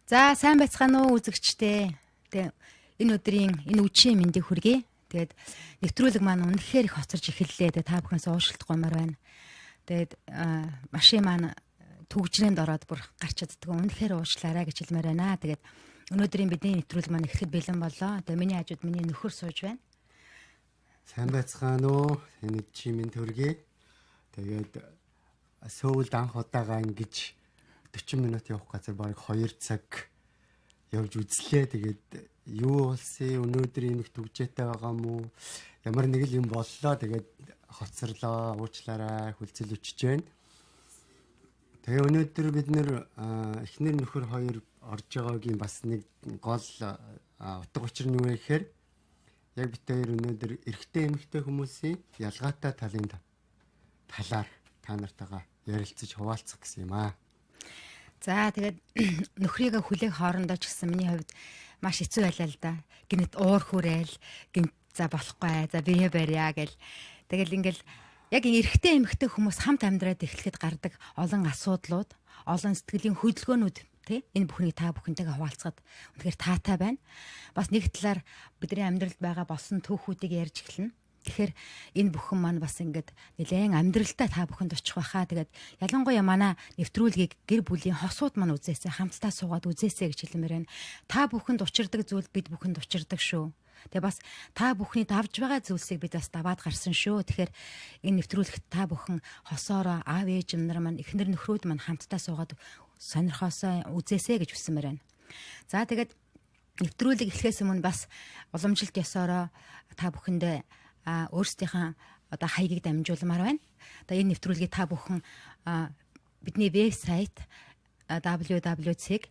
За сайн байцгаана уу үзэгчдээ. Тэгээ энэ өдрийн энэ үдшийн мэндийг хүргэе. Тэгээд нэвтрүүлэг маань үнэхээр их хоцорж эхэллээ. Тэгээ та бүхнээс уушлах гомоор байна. Тэгээд машин маань түгжрээнд ороод бүр гарч чаддгүй, үнэхээр уушлаарай гэж хэлмээр байна. Тэгээд өнөөдрийн бидний нэвтрүүлэг маань эхлэхэд бэлэн боллоо. Тэгээ миний хажууд миний нөхөр сууж байна. Сайн байцгаана уу? Энэ үдшийн мэнд хүргэе. Тэгээд Сөүлд анх удаага ингэж 40 минут явах газар бараг 2 цаг явж үзлээ. Тэгээд юу болсон, өнөөдөр ийм их түгжээтэй байгаа юм уу? Ямар нэг л юм боллоо. Тэгээд хоцорлоо, уучлаарай, хүлцэл өчөж байна. Тэгээ өнөөдөр бид нэр эхнэр нөхөр хоёр орж байгаагийн бас нэг гол утга учир нь юу вэ гэхээр яг бид хоёр өнөөдөр эрэгтэй эмэгтэй хүмүүсийн ялгаатай талын талаар та нартайгаа ярилцаж хуваалцах гэсэн юм аа. За тэгээд нөхрийгөө хүлээх хоорондоо ч гэсэн миний хувьд маш хэцүү байлаа л да. Гинэт уур хүрээл, гинт за болохгүй, за бие барья гэл. Тэгэл ингээл яг эрэгтэй эмэгтэй хүмүүс хамт амьдраад эхлэхэд гардаг олон асуудлууд, олон сэтгэлийн хөдөлгөөнүүд тий энэ бүхнийг та бүхэнтэйгээ хуваалцахад үнэхээр таатай байна. Бас нэг талаар бидний амьдралд байгаа болсон түүхүүдийг ярьж эхэлнэ. Тэгэхээр энэ бүхэн маань бас ингээд нэлээн амьдралдаа та бүхэнд очих байхаа. Тэгээд ялангуяа манай нэвтрүүлгийг гэр бүлийн хосууд маань үзээсэй, хамтдаа суугаад үзээсэй гэж хэлмээр байна. Та бүхэнд учирдаг зүйл бид бүхэнд учирдаг шүү. Тэгээ бас та бүхний давж байгаа зүйлсийг бид бас даваад гарсан шүү. Тэгэхээр энэ нэвтрүүлэгт та бүхэн хосоороо аав ээж нар маань, эхнэр нөхрүүд маань хамтдаа суугаад сонирхоосоо үзээсэй гэж хүсмээр байна. За тэгээд нэвтрүүлэг эхлэхээс өмнө бас уламжлалт ёсоороо та бүхэндээ өөрсдийнхээ одоо хаягийг дамжуулмаар байна. Одоо энэ нэвтрүүлгийг та бүхэн бидний вебсайт www.md1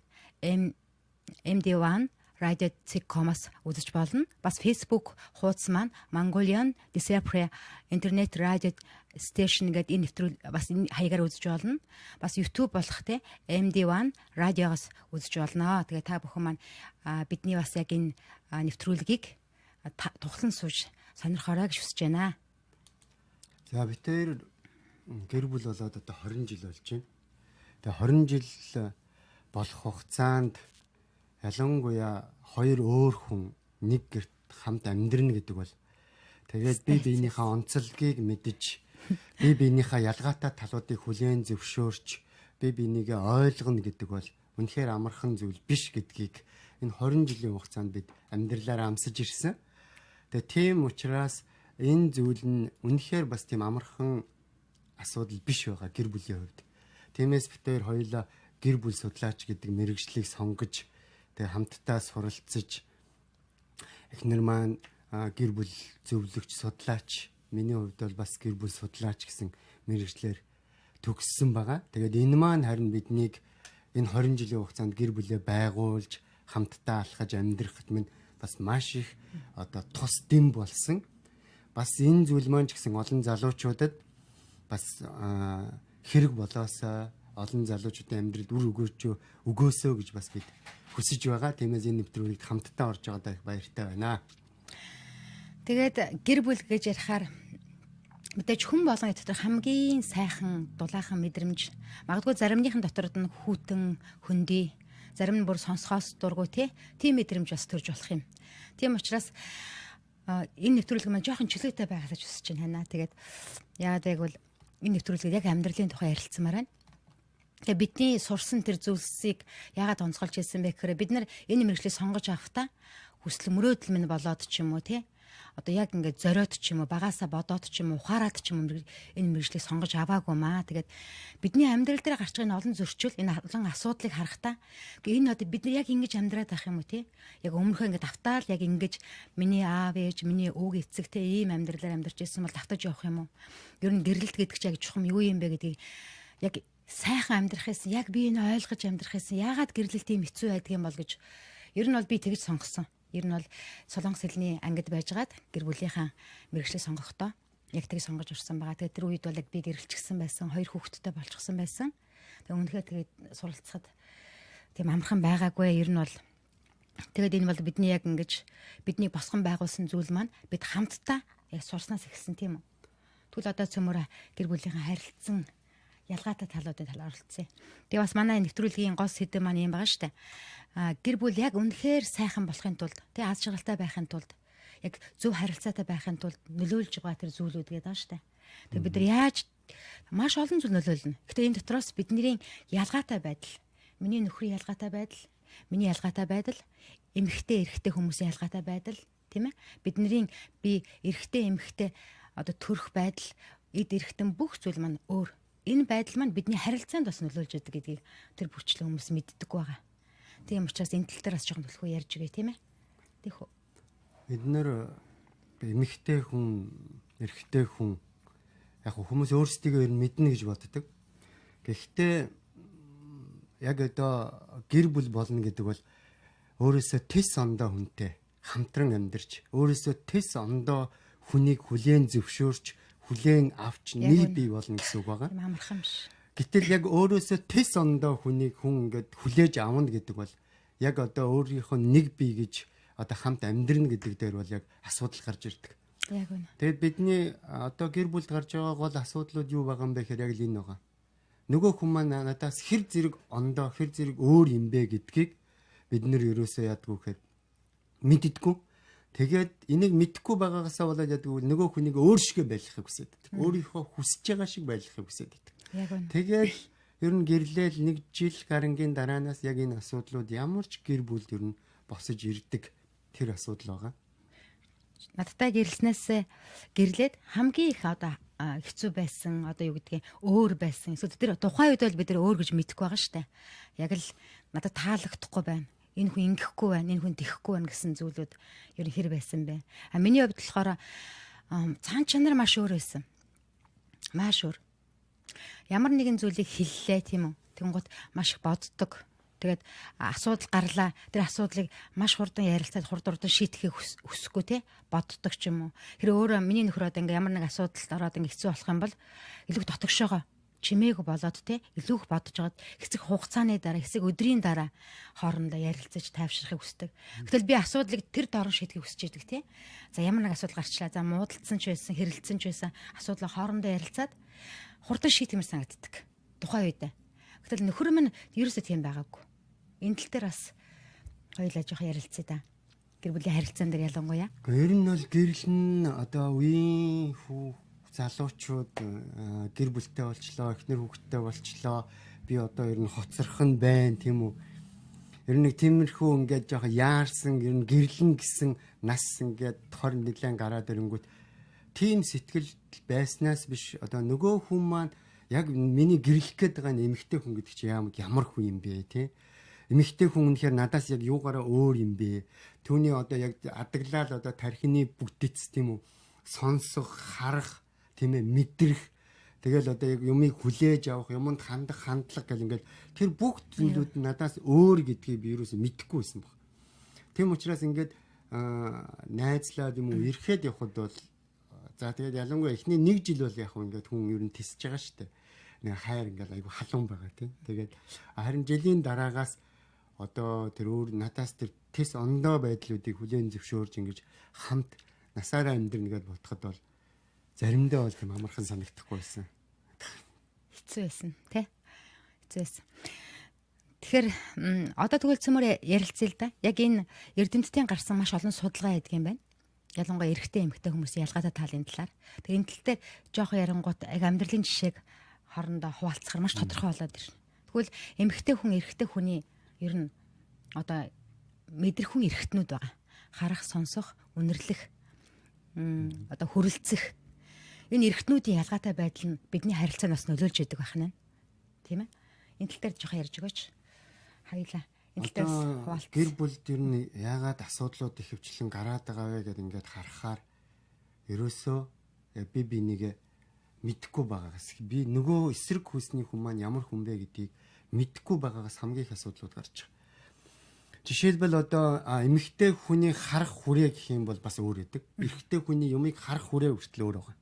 radio.com-аас үзэж болно. Бас Facebook хуудас маань Mongolian Disciple Internet Radio Station гэдэг энэ нэвтрүүл бас энэ хаягаар үзэж болно. Бас YouTube болох те MD1 радиогоос үзэж болно. Тэгээ та бүхэн маань бидний бас яг энэ нэвтрүүлгийг тухлан сууж сонирхоорой гэж хүсэж байна. За бид хоёр гэр бүл болоод одоо 20 жил болж байна. Тэгээ 20 жил болох хугацаанд ялангуяа хоёр өөр хүн нэг гэрт хамт амьдрна гэдэг бол тэгээд бие биенийхээ онцлогийг мэдэж, бие биенийхээ ялгаатай талуудыг хүлээн зөвшөөрч, бие биенийгээ ойлгоно гэдэг бол үнэхээр амархан зүйл биш гэдгийг энэ 20 жилийн хугацаанд бид амьдралаараа амсаж ирсэн. Тэгээ тийм учраас энэ зүйл нь үнэхээр бас тийм амархан асуудал биш байгаа гэр бүлийн хувьд. Тиймээс бид хоёр хоёулаа гэр бүл судлаач гэдэг мэргэжлийг сонгож, тэгээ хамтдаа суралцаж, эхнэр маань гэр бүл зөвлөгч судлаач, миний хувьд бол бас гэр бүл судлаач гэсэн мэргэжлээр төгссөн байгаа. Тэгээд энэ маань харин биднийг энэ 20 жилийн хугацаанд гэр бүлээ байгуулж, хамтдаа алхаж амьдрахад минь бас маш их одоо тус дэм болсон. Бас энэ зүйл маань ч гэсэн олон залуучуудад бас хэрэг болоосоо, олон залуучуудын амьдралд үр өгөөсөө гэж бас бид хүсэж байгаа. Тиймээс энэ нэвтрүүлэгт хамтдаа орж байгаадаа их баяртай байна. Тэгээд гэр бүл гэж ярихаар мэдээж хүн болгоны дотор хамгийн сайхан дулаахан мэдрэмж, магадгүй заримныхан дотор нь хүйтэн, хөндөй, зарим нь бүр сонсхоос дургүй тийм мэдрэмж бас төрж болох юм. Тийм учраас энэ нэвтрүүлэг маань жоохон чөлөөтэй байгаасаа ч хүсэж байна. Тэгээд яагаад гэвэл энэ нэвтрүүлгийг яг амьдралын тухай ярилцсамаар байна. Тэгээ бидний сурсан тэр зүйлсийг яагаад онцгойлж хэлсэн бэ гэхээр бид нар энэ мэргэжлийг сонгож авахдаа хүсэл мөрөөдөл минь болоод ч юм уу тий одоо яг ингээд зориод ч юм уу, багаасаа бодоод ч юм уу, ухаарад ч юм уу энэ мэргэжлийг сонгож аваагүй маа. Тэгээд бидний амьдрал дээр гарч байгаа олон зөрчил, энэ олон асуудлыг харахтаа энэ одоо бид нар яг ингэж амьдраад байх юм уу тий? Яг өмнөхөө ингээд автаал яг ингэж миний аав ээж, миний өвөг эцэг тий ийм амьдралаар амьдарч ирсэн бол давтаж явах юм уу? Ер нь гэрэлт гэдэг чинь яг чухам юу юм бэ гэдгийг яг сайхан амьдрах гэсэн, яг би энэ ойлгож амьдрах гэсэн, яагаад гэрлэлт ийм хэцүү байдаг юм бол гэж ер нь бол би тэгж сонгосон. Ер нь бол Солонгос хэлний ангид байжгаад гэр бүлийнхаа мэргэжлийг сонгохдоо яг тийг сонгож орсон байгаа. Тэгээд тэр үед бол яг би гэрэлчихсэн байсан, хоёр хүүхэдтэй болчихсон байсан. Тэгээд үнэхээр тэгээд суралцахад тийм амархан байгаагүй. Ер нь бол тэгээд энэ бол бидний яг ингэж бидний босгон байгуулсан зүйл маань бид хамтдаа яг сурснаас эхэлсэн тийм үү. Тэгвэл одоо цөмөр гэр бүлийнхаа харилцсан ялгаатай талуудын талаар оролцсон. Тэгээ бас манай нэвтрүүлгийн гол сэдэв маань юм байгаа шүү дээ. гэр бүл яг үнэхээр сайхан болохын тулд, тий, аз жаргалтай байхын тулд, яг зөв харилцаатай байхын тулд нөлөөлж байгаа тэр зүйлүүд гэдэг байгаа шүү дээ. Тэгээ бид нар яаж маш олон зүйл нөлөөлнө. Гэтэ энэ дотроос бидний ялгаатай байдал, миний нөхрийн ялгаатай байдал, миний ялгаатай байдал, эмэгтэй эрэгтэй хүмүүсийн ялгаатай байдал, тийм ээ? Бидний би эрэгтэй эмэгтэй одоо төрөх байдал, эд эргэтэн бүх зүйл маань өөр. Энэ байдал маань бидний харилцаанд бас нөлөөлж байдаг гэдгийг тэр бүрчлэн хүмүүс мэддэггүй байгаа. Тийм учраас энэ тал дээр бас жоохон түлхүү ярьж өгье, тийм ээ? Тийх үү? Бид нэр эмэгтэй хүн, эрэгтэй хүн яг хүмүүс өөрсдийгөө ер нь мэднэ гэж боддог. Гэхдээ яг одоо гэр бүл болно гэдэг бол өөрөөсөө тэс ондоо хүнтэй хамтран амьдарч, өөрөөсөө тэс ондоо хүнийг хүлээн зөвшөөрч, хүлээн авч нэг бий болно гэсэн үг байгаа. Тийм амархан биш. Гэтэл яг өөрөөсөө тэс ондоо хүнийг хүн ингээд хүлээж авна гэдэг бол яг одоо өөрийнхөө нэг бий гэж одоо хамт амьдрна гэдэг дээр бол яг асуудал гарч ирдэг. Яг үнэ. Тэгээд бидний одоо гэр бүлд гарч байгаа гол асуудлууд юу байгаа юм бэ гэхээр яг л энэ байгаа. Нөгөө хүн маань надаас хэр зэрэг ондоо, хэр зэрэг өөр юм бэ гэдгийг бид нэр ерөөсөө яадгүй гэхээр мэддэггүй. Тэгээд энийг мэдэхгүй байгаагаасаа болоод яадгүй нөгөө хүнийг өөр шигэ байлгахыг хүсэж байдаг. Өөрийнхөө хүсэж байгаа шиг байлгахыг хүсэж байдаг. Яг үнэ. Тэгээд ер нь гэрлээл нэг жил гарангийн дараанаас яг энэ асуудлууд ямар ч гэр бүлд ер нь босож ирдэг тэр асуудал байгаа. Надтай гэрлснээс гэрлээд хамгийн их одоо хэцүү байсан, одоо юу гэдгийг өөр байсан. Эсвэл тэр тухайн үед бол бид нар өөр гэж мэдэхгүй байгаа шүү дээ. Яг л надад таалагдахгүй байна. Энэ хүн ингэхгүй байна, энэ хүн тэхгүй байна гэсэн зүйлүүд ер нь хэр байсан бэ? А миний хувьд болохоор цаан чанар маш өөр байсан. Маш өөр. Ямар нэгэн зүйлийг хэллээ, тийм үү? Тэнгуут маш их боддог. Тэгээд асуудал гарлаа. Тэр асуудлыг маш хурдан ярилцаад хурд хурдан шийдэхийг хүсэхгүй, те, боддог ч юм уу. Тэр өөрөө миний нөхөр одоо ингээ ямар нэг асуудалд ороод ингээ хэцүү болох юм бол илүү дотогшоогоо чимээгүй болоод, те, илүү их бодож байгаад хэсэг хугацааны дараа, хэсэг өдрийн дараа хоорондоо ярилцаж тайвшрахыг хүсдэг. Гэтэл би асуудлыг тэр дорн шийдэхийг хүсэж идэг, те. За, ямар нэг асуудал гарчлаа. За, муудалцсан ч байсан, хэрэлдсэн ч байсан асуудлаа хоорондоо ярилцаад хурдан шийдэх юм санагддаг. Тухайн үед. Гэтэл нөхөр минь ерөөсөө тийм байгаагүй. Энэ тал дээр бас хоёулаа жоохон ярилцъя да. Гэр бүлийн харилцаан дээр ялангуяа. Ер нь бол гэрэл нь одоо үеийн хүү залуучууд гэр бүлтэй болчлоо, эхнэр хүүхэдтэй болчлоо. Би одоо ер нь хоцорхон байна, тийм үү? Ер нь нэг тиймэрхүү ингээд жоохон яарсан, ер нь гэрлэн гэсэн нас ингээд 21 гараад ирэнгүүт тийм сэтгэл байснаас биш, одоо нөгөө хүн маань яг миний гэрлэх гээд байгаа эмэгтэй хүн гэдэг чинь ямар хүн юм бэ, тий? Эмэгтэй хүн үнэхээр надаас яг юугаараа өөр юм бэ? Түүний одоо яг адаглал, одоо тархины бүтэц, тийм үү? Сонсох, харах, тийм ээ, мэдрэх, тэгэл одоо яг юмыг хүлээж авах, юмд хандах хандлага гэл ингээл тэр бүх зүйлүүд нь надаас өөр гэдгийг би ерөөсөө мэдэхгүй байсан баг. Тийм учраас ингээд найзлаад юм уу ирэхэд явхад бол за, тэгээд ялангуяа эхний нэг жил бол яг ингээд хүн ер нь тисэж байгаа шүү дээ. Нэг хайр ингээд айгу халуун байгаа, тийм. Тэгээд харин жилийн дараагаас одоо тэр өөр надаас тэр тэс ондоо байдлуудыг хүлээн зөвшөөрж ингэж хамт насаараа амьдрна гэдээ бодоход бол заримдаа бол тийм амархан санагдахгүй байсан. Хэцүү байсан, тий? Хэцүү байсан. Тэгэхээр одоо тэгвэл цөмөр ярилцъя л да. Яг энэ эрдэмтдийн гарсан маш олон судалгаа байдаг юм байна. Ялангуяа эрэгтэй эмэгтэй хүмүүсийн ялгаатай талын талаар. Тэгээ энэ тал дээр жоохон ярангуут яг амьдралын жишээг хоорондоо хуваалцахаар маш тодорхой болоод ирнэ. Тэгвэл эмэгтэй хүн эрэгтэй хүний ер нь одоо мэдрэхүн эрхтнүүд байгаа. Харах, сонсох, үнэрлэх, одоо хүрэлцэх. Энэ эрхтнүүдийн ялгаатай байдал нь бидний харилцаанд бас нөлөөлж идэг байх нь. Тийм ээ? Энэ тал дээр жоохон ярьж өгөөч. Хоёлаа. Энэ тал дээр хуваалц. Гэр бүлд ер нь яагаад асуудлууд ихэвчлэн гараад байгаа вэ гэдээ ингээд харахаар ерөөсөө би бинийгээ мэдэхгүй байгаагаас, би нөгөө эсрэг хүсний хүн маань ямар хүн бэ гэдгийг мэдэхгүй байгаагаас хамгийн их асуудлууд гарч байгаа. Жишээлбэл, одоо эмэгтэй хүний харах хүрээ гэх юм бол бас өөр өгдөг. Эрэгтэй хүний юмыг харах хүрээ хүртэл өөр байгаа.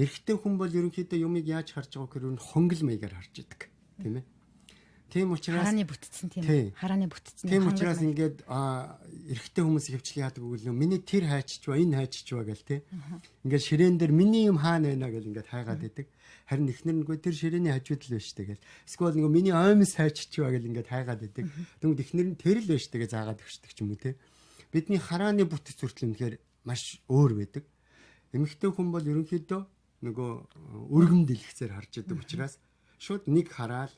Эрэгтэй хүн бол ерөнхийдөө юмыг яаж харж байгаа гэхээр хонгил маягаар харж идэг. Тийм ээ. Тийм учраас харааны бүтцэн, тийм ээ. Харааны бүтцэн. Тийм учраас ингээд эрэгтэй хүмүүс хөвчлэн яадаг үгүй л миний тэр хайчичва, энэ хайчичва гэл, тий. Ингээд ширээн дээр миний юм хаана байна гэл ингээд хайгаад идэг. Харин эхнэр нь тэр ширээний хажууд л байна штэ гэл. Эсвэл нөгөө миний оймс хайччихваа гэл ингээд хайгаад байдаг. Тэгмэд эхнэр нь тэр л байна штэ гэж заагаад өгчдөг ч юм уу те. Бидний харааны бүтэц хүртэл үнэхээр маш өөр байдаг. Эмэгтэй хүн бол ерөнхийдөө нөгөө өргөм дэлгэцээр харж идэг учраас шууд нэг хараал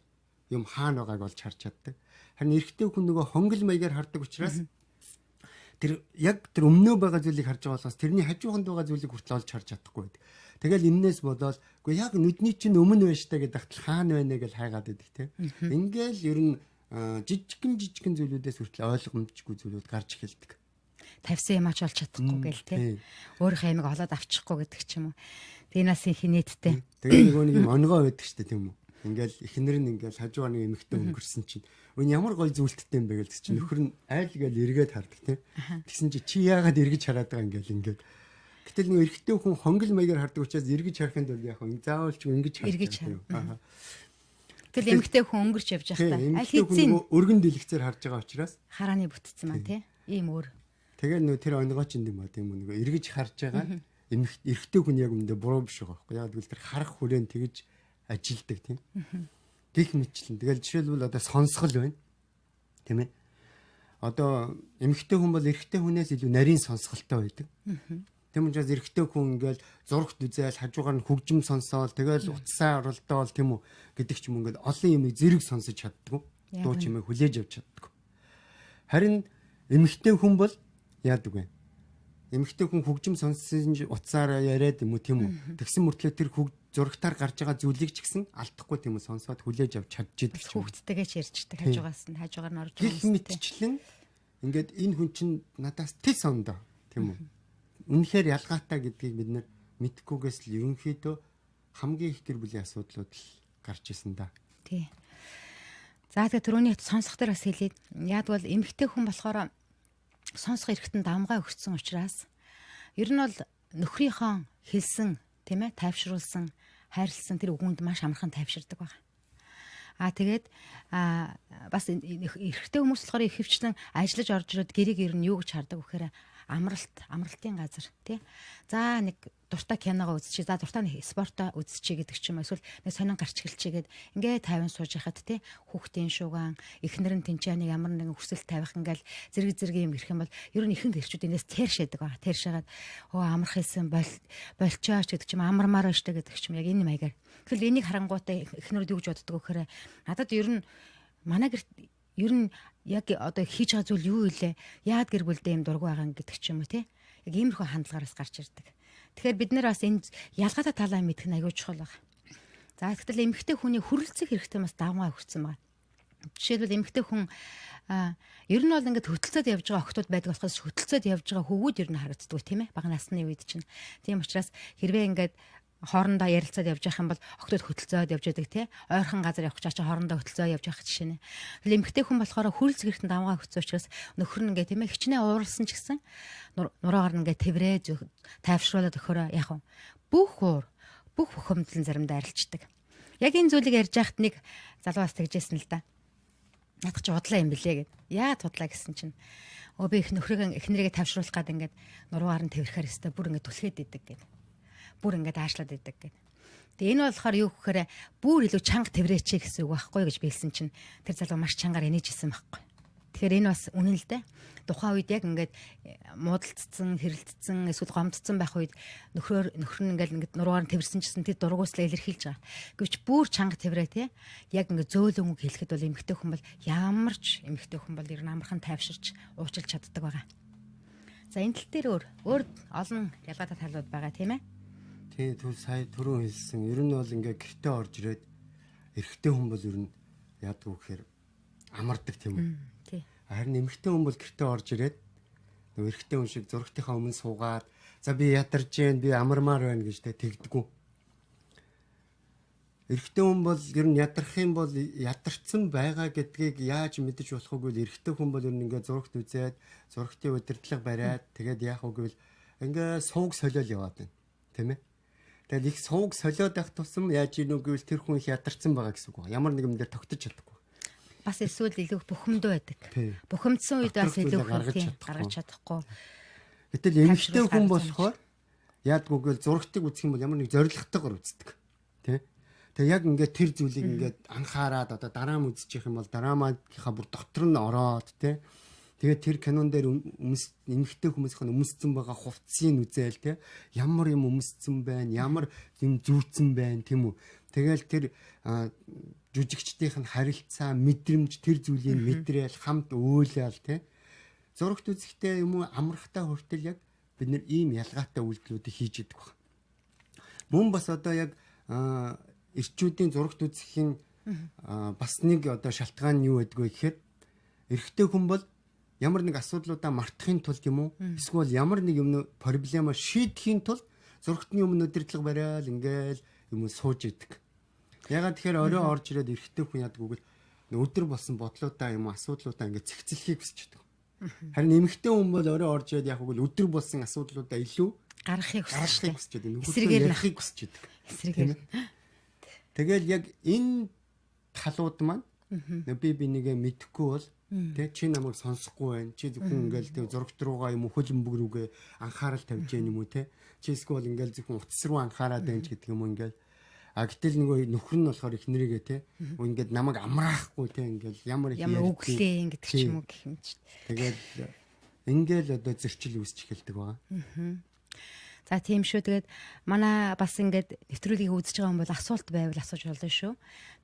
юм хаана байгааг олж харж чаддаг. Харин эрэгтэй хүн нөгөө хонгол маягаар хардаг учраас тэр яг тэр өмнөө байгаа зүйлийг харж байгаа болохоос тэрний хажууханд байгаа зүйлийг хүртэл олж харж чадахгүй байдаг. Тэгэл энээс бодоол үгүй яг нүдний чинь өмнө байна штэ гэдэг хатал хаана байна гэж хайгаад байдаг те. Ингээл ер нь жижигхэн зүйлүүдээс хүртэл ойлгомжгүй зүйлүүд гарч эхэлдэг. Тавьсан юм ач олж чадахгүй гээл те. Өөрийнхөө ямиг олоод авчихгүй гэдэг ч юм уу. Тэг энэс их нийттэй. Тэгээ нөгөө нэг юм онгоо байдаг штэ тийм үү. Ингээл эхнэр нь ингээл хажуугаар нэг эмэгтэй өнгөрсөн чинь өн ямар гой зүйлттэй юм бэ гэлдэг чинь нөхөр нь айл гээл эргээд хардаг те. Тэгсэн чи чи яагаад эргэж хараад байгаа ингээл ингээд. Гэтэл нэг эрэгтэй хүн хонгол маягаар хардаг учраас эргэж харахын тулд яг хөө заавал ч ингэж хардаг. Аа. Тэгэл эмэгтэй хүн өнгөрч явж байхдаа аль хэзээ өргөн дэлгэцээр харж байгаа учраас харааны бүтцэн маань те. Ийм өөр. Тэгээ нөө тэр онгоо чинь юм а тийм үү нөгөө эргэж харж байгаа эрэгтэй хүн яг үндэ буруу биш байгаа байхгүй. Яг гэвэл тэр харах хүрээнд тэгэж ажилдаг тийм. Гэх мэтчлэн. Тэгэл жишээлбэл одоо сонсгол байна. Тийм ээ. Одоо эмэгтэй хүн бол эрэгтэй хүнээс илүү нарийн сонсголтой байдаг. Тийм учраас эрэгтэй хүн ингээл зурагт үзээл хажуугаар нь хөгжим сонсоол тэгэл утсаа оролдоол тийм үү гэдэг ч юм ингээл олон юмыг зэрэг сонсож чаддгүй. Дуу чимээ хүлээж авч чаддгүй. Харин эмэгтэй хүн бол яадаг вэ? Эмэгтэй хүн хөгжим сонссон утсаараа яриад юм уу тийм үү? Тэгсэн мөртлөө тэр зурагтаар гарч байгаа зүйлийг ч гэсэн алдахгүй тийм үү сонсоод хүлээж авч чадж идэг ч юм. Хүүхдтэйгээ ч ярьждаг хажуугаас нь хажуугаар нь орж байгаа. Гэх мэтчлэн ингээд энэ хүн чинь надаас тэс ондоо тийм үү? Үнэхээр ялгаатай гэдгийг бид нэр мэдхгүйгээс л ерөнхийдөө хамгийн их гэр бүлийн асуудлууд л гарч исэн да. Тий. За тэгээ түрүүний сонсох дээр бас хэлээд яг бол эмэгтэй хүн болохоор сонсох эрхтэн давмгай өгсөн учраас ер нь бол нөхрийнхөө хэлсэн тийм ээ тайвшруулсан хайрлсан тэр үгэнд маш амархан тайвширдаг байна. Аа тэгээд бас эрэгтэй хүмүүс болохоор их хвчлэн ажиллаж орж ирээд гэрийг ер нь юу гэж хардаг вэхээр амралтын газар тий. За нэг дуртай киногоо үзчихье. За дуртай нэг спортоо үзчихье гэдэг ч юм уу. Эсвэл нэг сонин гарч эхэлчихье гэд ингээ тайван сууж яхад тий хүүхдийн шугаан эхнэр нь тэнцээнийг ямар нэгэн хүсэл тавих ингээл зэрэг зэрэг юм ирэх юм бол ер нь ихэнх эрчүүд энэс тэршээдэг байгаа. Тэршээгээд өө амрах хийсэн болчооч гэдэг ч юм амармаар байна штэ гэдэг ч юм яг энэ маягаар. Тэгэхээр энийг харангуйтаа эхнэрүүд юу гэж боддог вэ гэхээр надад ер нь манай гэрт ер нь яг одоо хийж байгаа зүйл юу илээ? Яад гэр бүлдээ юм дургүй байгаа гэдэг ч юм уу тий. Яг иймэрхүү хандлагаараас гарч ирдэг. Тэгэхээр бид нэр бас энэ ялгаатай талаа мэдэх нь аягүй чухал байна. За тэгтэл эмэгтэй хүний хүрэлцэх хэрэгтэй бас давмгай хүрсэн байна. Жишээлбэл эмэгтэй хүн ер нь бол ингээд хөтөлцөөд явж байгаа охтууд байдаг болохоос хөтөлцөөд явж байгаа хөвгүүд ер нь харагддаг тийм ээ. Бага насны үед чинь. Тийм учраас хэрвээ ингээд хоорондоо ярилцаад явж явах юм бол охтууд хөтөлцөөд явж байдаг тий. Ойрхон газар явах гэж хоорондоо хөтөлцөө явж явах жишээ нэ. Тэгэл эмэгтэй хүн болохоор хүрэлцэх хэрэгтэн давмгай өгсөн учраас нөхөр нь ингээ тийм ээ хичнээн ууралсан ч гэсэн нуруугаар нь ингээ тэврээ тайвшруулад өгөхөөрөө яг бүх уур бүх бухимдлан заримдаа арилждаг. Яг энэ зүйлийг ярьж байхад нэг залуу бас тэгжсэн л да. Надад чи удлаа юм бэлээ гэд. Яа тудлаа гэсэн чинь өө би их нөхрийг эхнэрийгээ тавшруулах гад ингээд нуруугаар нь тэврэхээр өстой бүр ингээд түлхээд идэг гэд. Бүр ингээд аашлаад идэг гэд. Тэгээ энэ болохоор юу гэхээр бүр илүү чанга тэврээч гэсэн үг байхгүй гэж биелсэн чинь тэр залуу маш чангаар инээжсэн байхгүй. Тэгэхээр энэ бас үнэн л дээ. Тухайн үед яг ингээд муудалцсан, хэрэлдсэн, эсвэл гомдсон байх үед нөхрөөр нөхөр нь ингээд нуруугаар нь тэвэрсэн чсэн тэр дургууслаа илэрхийлж байгаа. Гэвч бүр чанга тэврээ те. Яг ингээд зөөлөн үг хэлэхэд бол эмэгтэй хүн бол ямар ч эмэгтэй хүн бол ер нь амархан тайвширч уучлж чаддаг байгаа. За энэ тал дээр өөр олон ялгаатай талууд байгаа тийм ээ. Тий, түл сая түрүүн хэлсэн. Ер нь бол ингээд гэртээ орж ирээд эрэгтэй хүн бол ер нь яадаг вэ гэхээр амардаг тийм үү? Тий. Харин эмэгтэй хүн бол гэртээ орж ирээд нөгөө эрэгтэй хүн шиг зурагтынхаа өмнө суугаад за би ядарч гэн би амармаар байна гэж тэ тэгдэггүй. Эрэгтэй хүн бол ер нь ядрах юм бол ядарсан байгаа гэдгийг яаж мэдэж болох вэ гэвэл эрэгтэй хүн бол ер нь ингээд зурагт үзээд зурагтын удирдлага бариад тэгээд яах вэ гэвэл ингээд сувг солиол яваад байна. Тийм ээ? Тэгэл их сувг солиод байх тусам яаж ийнү гэвэл тэр хүн их ядарсан байгаа гэсэн үг байна. Ямар нэгэн дээр тогтож чадахгүй. Бас эсвэл илүү бухимдуу байдаг. Бухимдсан үед бас илүү гаргаж чадахгүй. Гэтэл эмэгтэй хүн болохоор яадгүй гэвэл зурагтыг үзэх юм бол ямар нэг зоригтойгоор үздэг. Тэ? Тэгээ яг ингээд тэр зүйлийг ингээд анхаарад одоо драм үзчих юм бол драмынхаа бүр дотор нь ороод тий. Тэгээд тэр кинон дээр өмс эмэгтэй хүмүүсийн өмсцэн байгаа хувцсыг үзээл тий. Ямар юм өмсцэн байна, ямар юм зүүцэн байна тийм үү. Тэгэл тэр жүжигчдийнх нь харилцаа, мэдрэмж тэр зүйлийг мэдрээл хамт өөлөөл тий. Зурагт үзэхдээ юм уу амрахтаа хүртэл яг бид нэр ийм ялгаатай үйлдэлүүдийг хийж идэг баг. Мөн бас одоо яг эрчүүдийн зурагт үзэхийн бас нэг одоо шалтгаан нь юу гэдг вэ гэхээр эрэгтэй хүн бол ямар нэг асуудлуудаа мартахын тулд юм уу эсвэл ямар нэг юм проблема шийдэхийн тулд зурагтны өмнө удирдлага бариал ингээл юм уу сууж идэг. Ягаад тэгэхээр орой орж ирээд эрэгтэй хүн яадаг үгэл өдөр болсон бодлуудаа юм уу асуудлуудаа ингээд цэгцлэхийг хүсэж идэг. Харин эмэгтэй хүн бол орой орж ирээд яг үгэл өдөр болсон асуудлуудаа илүү гаргахыг хүсэж идэг. Эсрэгээр ярихыг хүсэж идэг. Эсрэгээр. Тэгэл яг энэ талууд маань би бинийгээ мэдэхгүй бол тэ чи намайг сонсохгүй байна. Чи зөвхөн ингээл тэг зурагт руугаа юм уу хөл бөмбөг рүүгээ анхаарал тавьж яах юм уу те. Чи эсвэл ингээл зөвхөн утас руу анхаарад байна ч гэдэг юм уу ингээл. А гэтэл нөгөө нөхөр нь болохоор их нэрийгээ те. Ингээд намайг амраахгүй те ингээл ямар их ямар өглөө гэдэг ч юм уу гэх юм чи. Тэгэл ингээл одоо зөрчил үүсч эхэлдэг байгаа. За тийм шүү. Тэгээд манай бас ингээд нэвтрүүлгийг үзэж байгаа хүн бол асуулт байвал асууж болно шүү.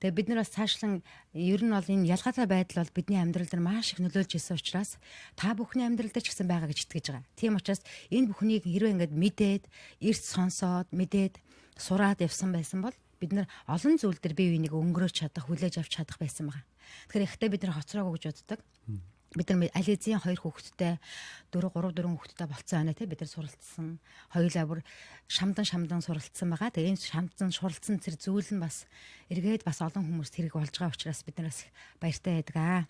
Тэгээд бид нар бас цаашлан ер нь бол энэ ялгаатай байдал бол бидний амьдрал дээр маш их нөлөөлж ирсэн учраас та бүхний амьдрал дээр ч гэсэн байгаа гэж итгэж байгаа. Тийм учраас энэ бүхнийг хэрвээ ингээд мэдээд, эрт сонсоод, мэдээд сураад явсан байсан бол бид нар олон зүйл дээр бие биенийг өнгөрөөж чадах, хүлээж авч чадах байсан байгаа. Тэгэхээр ихтэй бид нар хоцроогүй гэж боддог. Бид нар аль хэзээ 2 хүүхэдтэй 4 3 4 хүүхэдтэй болцсон байна те бид нар суралцсан. Хоёулаа бүр шамдан суралцсан байгаа. Тэгээ энэ шамдан суралцсан тэр зүйл нь бас эргээд бас олон хүмүүст хэрэг болж байгаа учраас бид нар бас баяртай байдаг аа.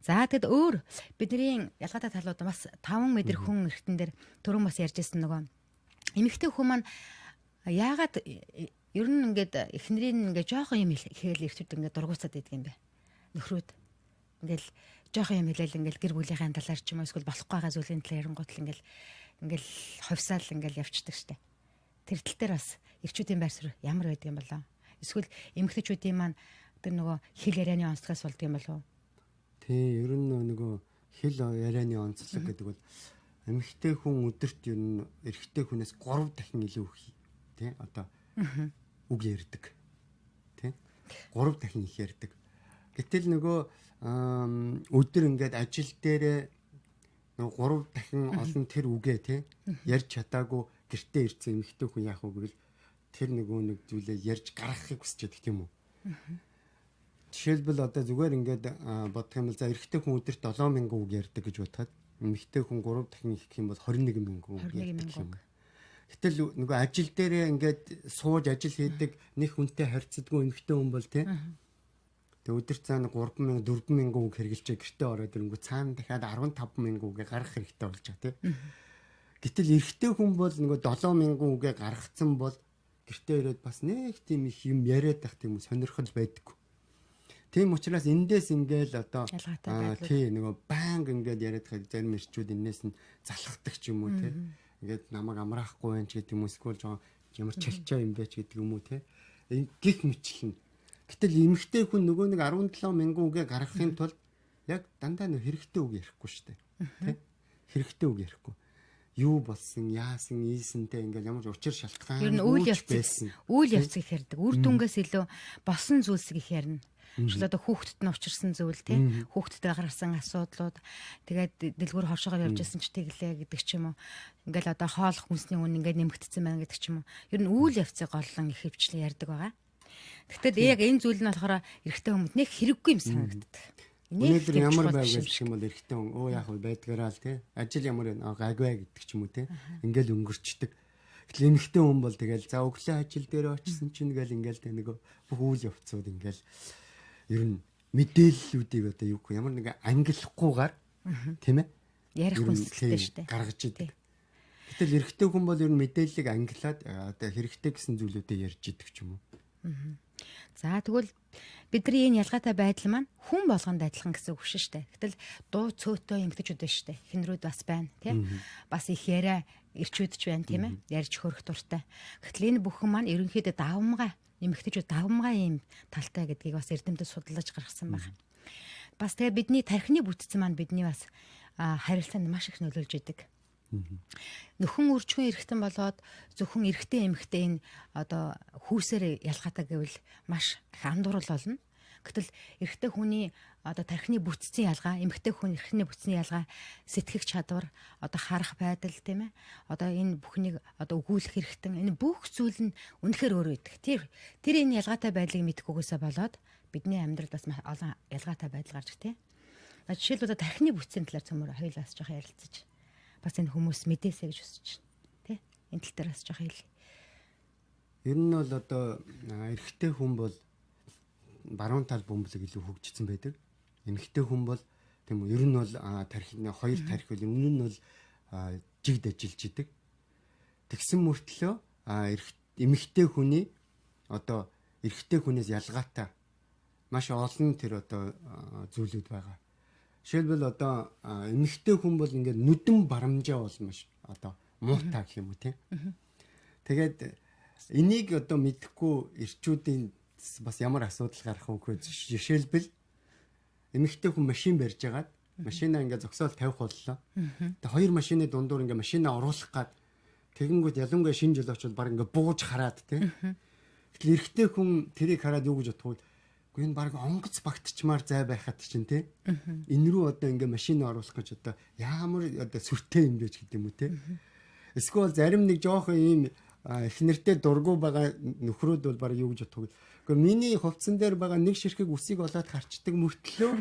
За тэгэд өөр бидний ялгаатай талууд бас 5 мэдэр хүн эргэтэн дээр түрүүн бас ярьж ирсэн нөгөө эмэгтэй хүн маань яагаад ер нь ингээд эхнэрийн ингээд жоохон юм хэлээл эртүүд ингээд дургуутсаад идэг юм бэ? Нөхрүүд ингээл жоохон юм хэлээл ингээл гэр бүлийнхээ талаар ч юм уу эсвэл болохгүй байгаа зүйлийн талаар ярингуут л ингээл ховсаал ингээл явчихдаг штэ. Тэр тал дээр бас эрчүүдийн байр суурь ямар байдаг юм болоо? Эсвэл эмэгтэйчүүдийн маань тэр нөгөө хэл ярианы онцлогоос болдог юм болов уу? Тий, ер нь нөгөө хэл ярианы онцлог гэдэг бол эмэгтэй хүн өдөрт ер нь эрэгтэй хүнээс 3 дахин илүү их тий одоо үг ярьдаг. Тий? 3 дахин их ярьдаг. Гэтэл нөгөө өдөр ингээд ажил дээрээ нөгөө 3 дахин олон тэр үгээ тий ярьж чадаагүй гэртээ ирсэн эмэгтэй хүн яах вэ гэвэл тэр нөгөө нэг зүйлээ ярьж гаргахыг хүсэж байдаг тийм үү. Жишээлбэл одоо зүгээр ингээд бодох юм бол за эрэгтэй хүн өдөрт 7000 үг ярьдаг гэж бодоход эмэгтэй хүн 3 дахин их гэх юм бол 21000 үг ярьдаг юм. Гэтэл нөгөө ажил дээрээ ингээд сууж ажил хийдэг нэг хүнтэй харьцдаггүй эмэгтэй хүн бол тий Тэгээ өдөрт цаана 3000 4000 үг хэрэгжилж гэртээ ороод ирэнгүү цаана дахиад 15000 үгээ гаргах хэрэгтэй болж байгаа тий. Гэтэл эрэгтэй хүн бол нөгөө 7000 үгээ гаргацсан бол гэртээ ирээд бас нэг тийм их юм яриад байх тийм сонирхол байдаггүй. Тийм учраас эндээс ингээл одоо тий нөгөө байнга ингээд яриад байхад зарим эрчүүд энээс нь залхдаг ч юм уу тий. Ингээд намайг амраахгүй байх ч гэдэг юм уу эсвэл жоон ямар чалчаа юм бэ ч гэдэг юм уу тий. Гих мэтлэн. Гэтэл эмэгтэй хүн нөгөө нэг 17000 үгээ гаргахын тулд яг дандаа нэг хэрэгтэй үг ярихгүй шүү дээ. Тэ? Хэрэгтэй үг ярихгүй. Юу болсон, яасан, ийсэнтэй ингээл ямар ч учир шалтгаан ер нь үйл явц байсан. Үйл явц их ярьдаг. Үр дүнгээс илүү болсон зүйлсийг их ярина. Жишээл одоо хүүхдэд нь учирсан зүйл тий хүүхдэд гарсан асуудлууд тэгээд дэлгүүр хоршоогоор явж исэн ч тэглээ гэдэг ч юм уу. Ингээл одоо хоол хүнсний үн ингээд нэмэгдсэн байна гэдэг ч юм уу. Ер нь үйл явцыг голлон их хөвчлэн ярьдаг байгаа. Тэгтэл яг энэ зүйл нь болохоор эрэгтэй хүмүүст нэг хэрэггүй юм санагддаг. Өнөөдөр ямар байв гэх юм бол эрэгтэй хүн өө яах вэ байдгаараа л тий ажил ямар байна гайгүй гэдэг ч юм уу тий ингээл өнгөрчдөг. Гэтэл эмэгтэй хүн бол тэгэл за өглөө ажил дээр очисон чинь гэл ингээл тэ нөгөө бүх үйл явцууд ингээл ер нь мэдээллүүдийг одоо юу гэх ямар нэг ангилахгүйгээр тийм ээ ярих хүнсэлтэй шүү дээ гаргаж идэг. Гэтэл эрэгтэй хүн бол ер нь мэдээллийг ангилаад одоо хэрэгтэй гэсэн зүйлүүдээ ярьж идэг ч юм уу. За тэгвэл бидний энэ ялгаатай байдал маань хүн болгонд адилхан гэсэн үг шүү дээ. Гэтэл дуу цөөтэй эмэгтэйчүүд байна шүү дээ. Хинрүүд бас байна тий. Бас их яриа эрчүүд ч байна тийм ээ. Ярьж хөрөх дуртай. Гэтэл энэ бүхэн маань ерөнхийдөө давамгай. Эмэгтэйчүүд давамгай ийм талтай гэдгийг бас эрдэмтэд судлаж гаргасан байна. Бас тэгээ бидний тархины бүтцэн маань бидний бас харилцаанд маш их нөлөөлж идэг. Нөхөн үржихүн эргэтэн болоод зөвхөн эрэгтэй эмэгтэй энэ одоо хүүсээр ялгаатай гэвэл маш их андуурал болно. Гэтэл эрэгтэй хүний одоо тархины бүтцийн ялгаа, эмэгтэй хүн эрхний бүтцийн ялгаа, сэтгэх чадвар, одоо харах байдал тийм ээ. Одоо энэ бүхнийг одоо өгүүлэх хэрэгтэн энэ бүх зүйл нь үнэхээр өөр байдаг. Тэр энэ ялгаатай байдлыг мэдэхгүйгээсээ болоод бидний амьдралд бас олон ялгаатай байдал гарч тийм. Жишээлбэл одоо тархины бүтцийн талаар цөмөр хоёулаас жоох ярилцаж бас энэ хүмүүс мэдээсэй гэж хүсэж байна. Тэ? Энэ тал дээр бас жоох хэл. Ер нь бол одоо эрэгтэй хүн бол баруун тал бөмбөлөг илүү хөгжсөн байдаг. Эмэгтэй хүн бол тийм үү, ер нь бол тархины хоёр тархи бол ер нь бол жигд ажиллаж идэг. Тэгсэн мөртлөө эмэгтэй хүний одоо эрэгтэй хүнээс ялгаатай маш олон тэр одоо зүйлүүд байгаа. Жишээлбэл одоо эмэгтэй хүн бол ингээд нүдэн барамжаа бол маш одоо муутай гэх юм уу тийм. Тэгээд энийг одоо мэдэхгүй эрчүүдийн бас ямар асуудал гарах вэ гэвэл жишээлбэл эмэгтэй хүн машин барьж агаад машинаа ингээд зогсоол тавих боллоо. Тэгээ хоёр машины дундуур ингээд машинаа оруулах гад тэгэнгүүт ялангуяа шинэ жил очвол баг ингээд бууж хараад тийм. Гэтэл эрэгтэй хүн тэрийг хараад юу гэж бодох вэ? Үгүй энэ баг онгоц багтчмаар зай байхад чинь тийм. Энэ рүү одоо ингээд машинаа оруулах гэж одоо ямар одоо сүртэй юм бэ ч гэдэг юм уу тийм. Эсвэл зарим нэг жоохон ийм их нэртэй дургу байгаа нөхрүүд бол баг юу гэж бодох вэ? Гэхдээ миний хувцсан дээр байгаа нэг ширхэг үсийг олоод харчдаг мөртлөө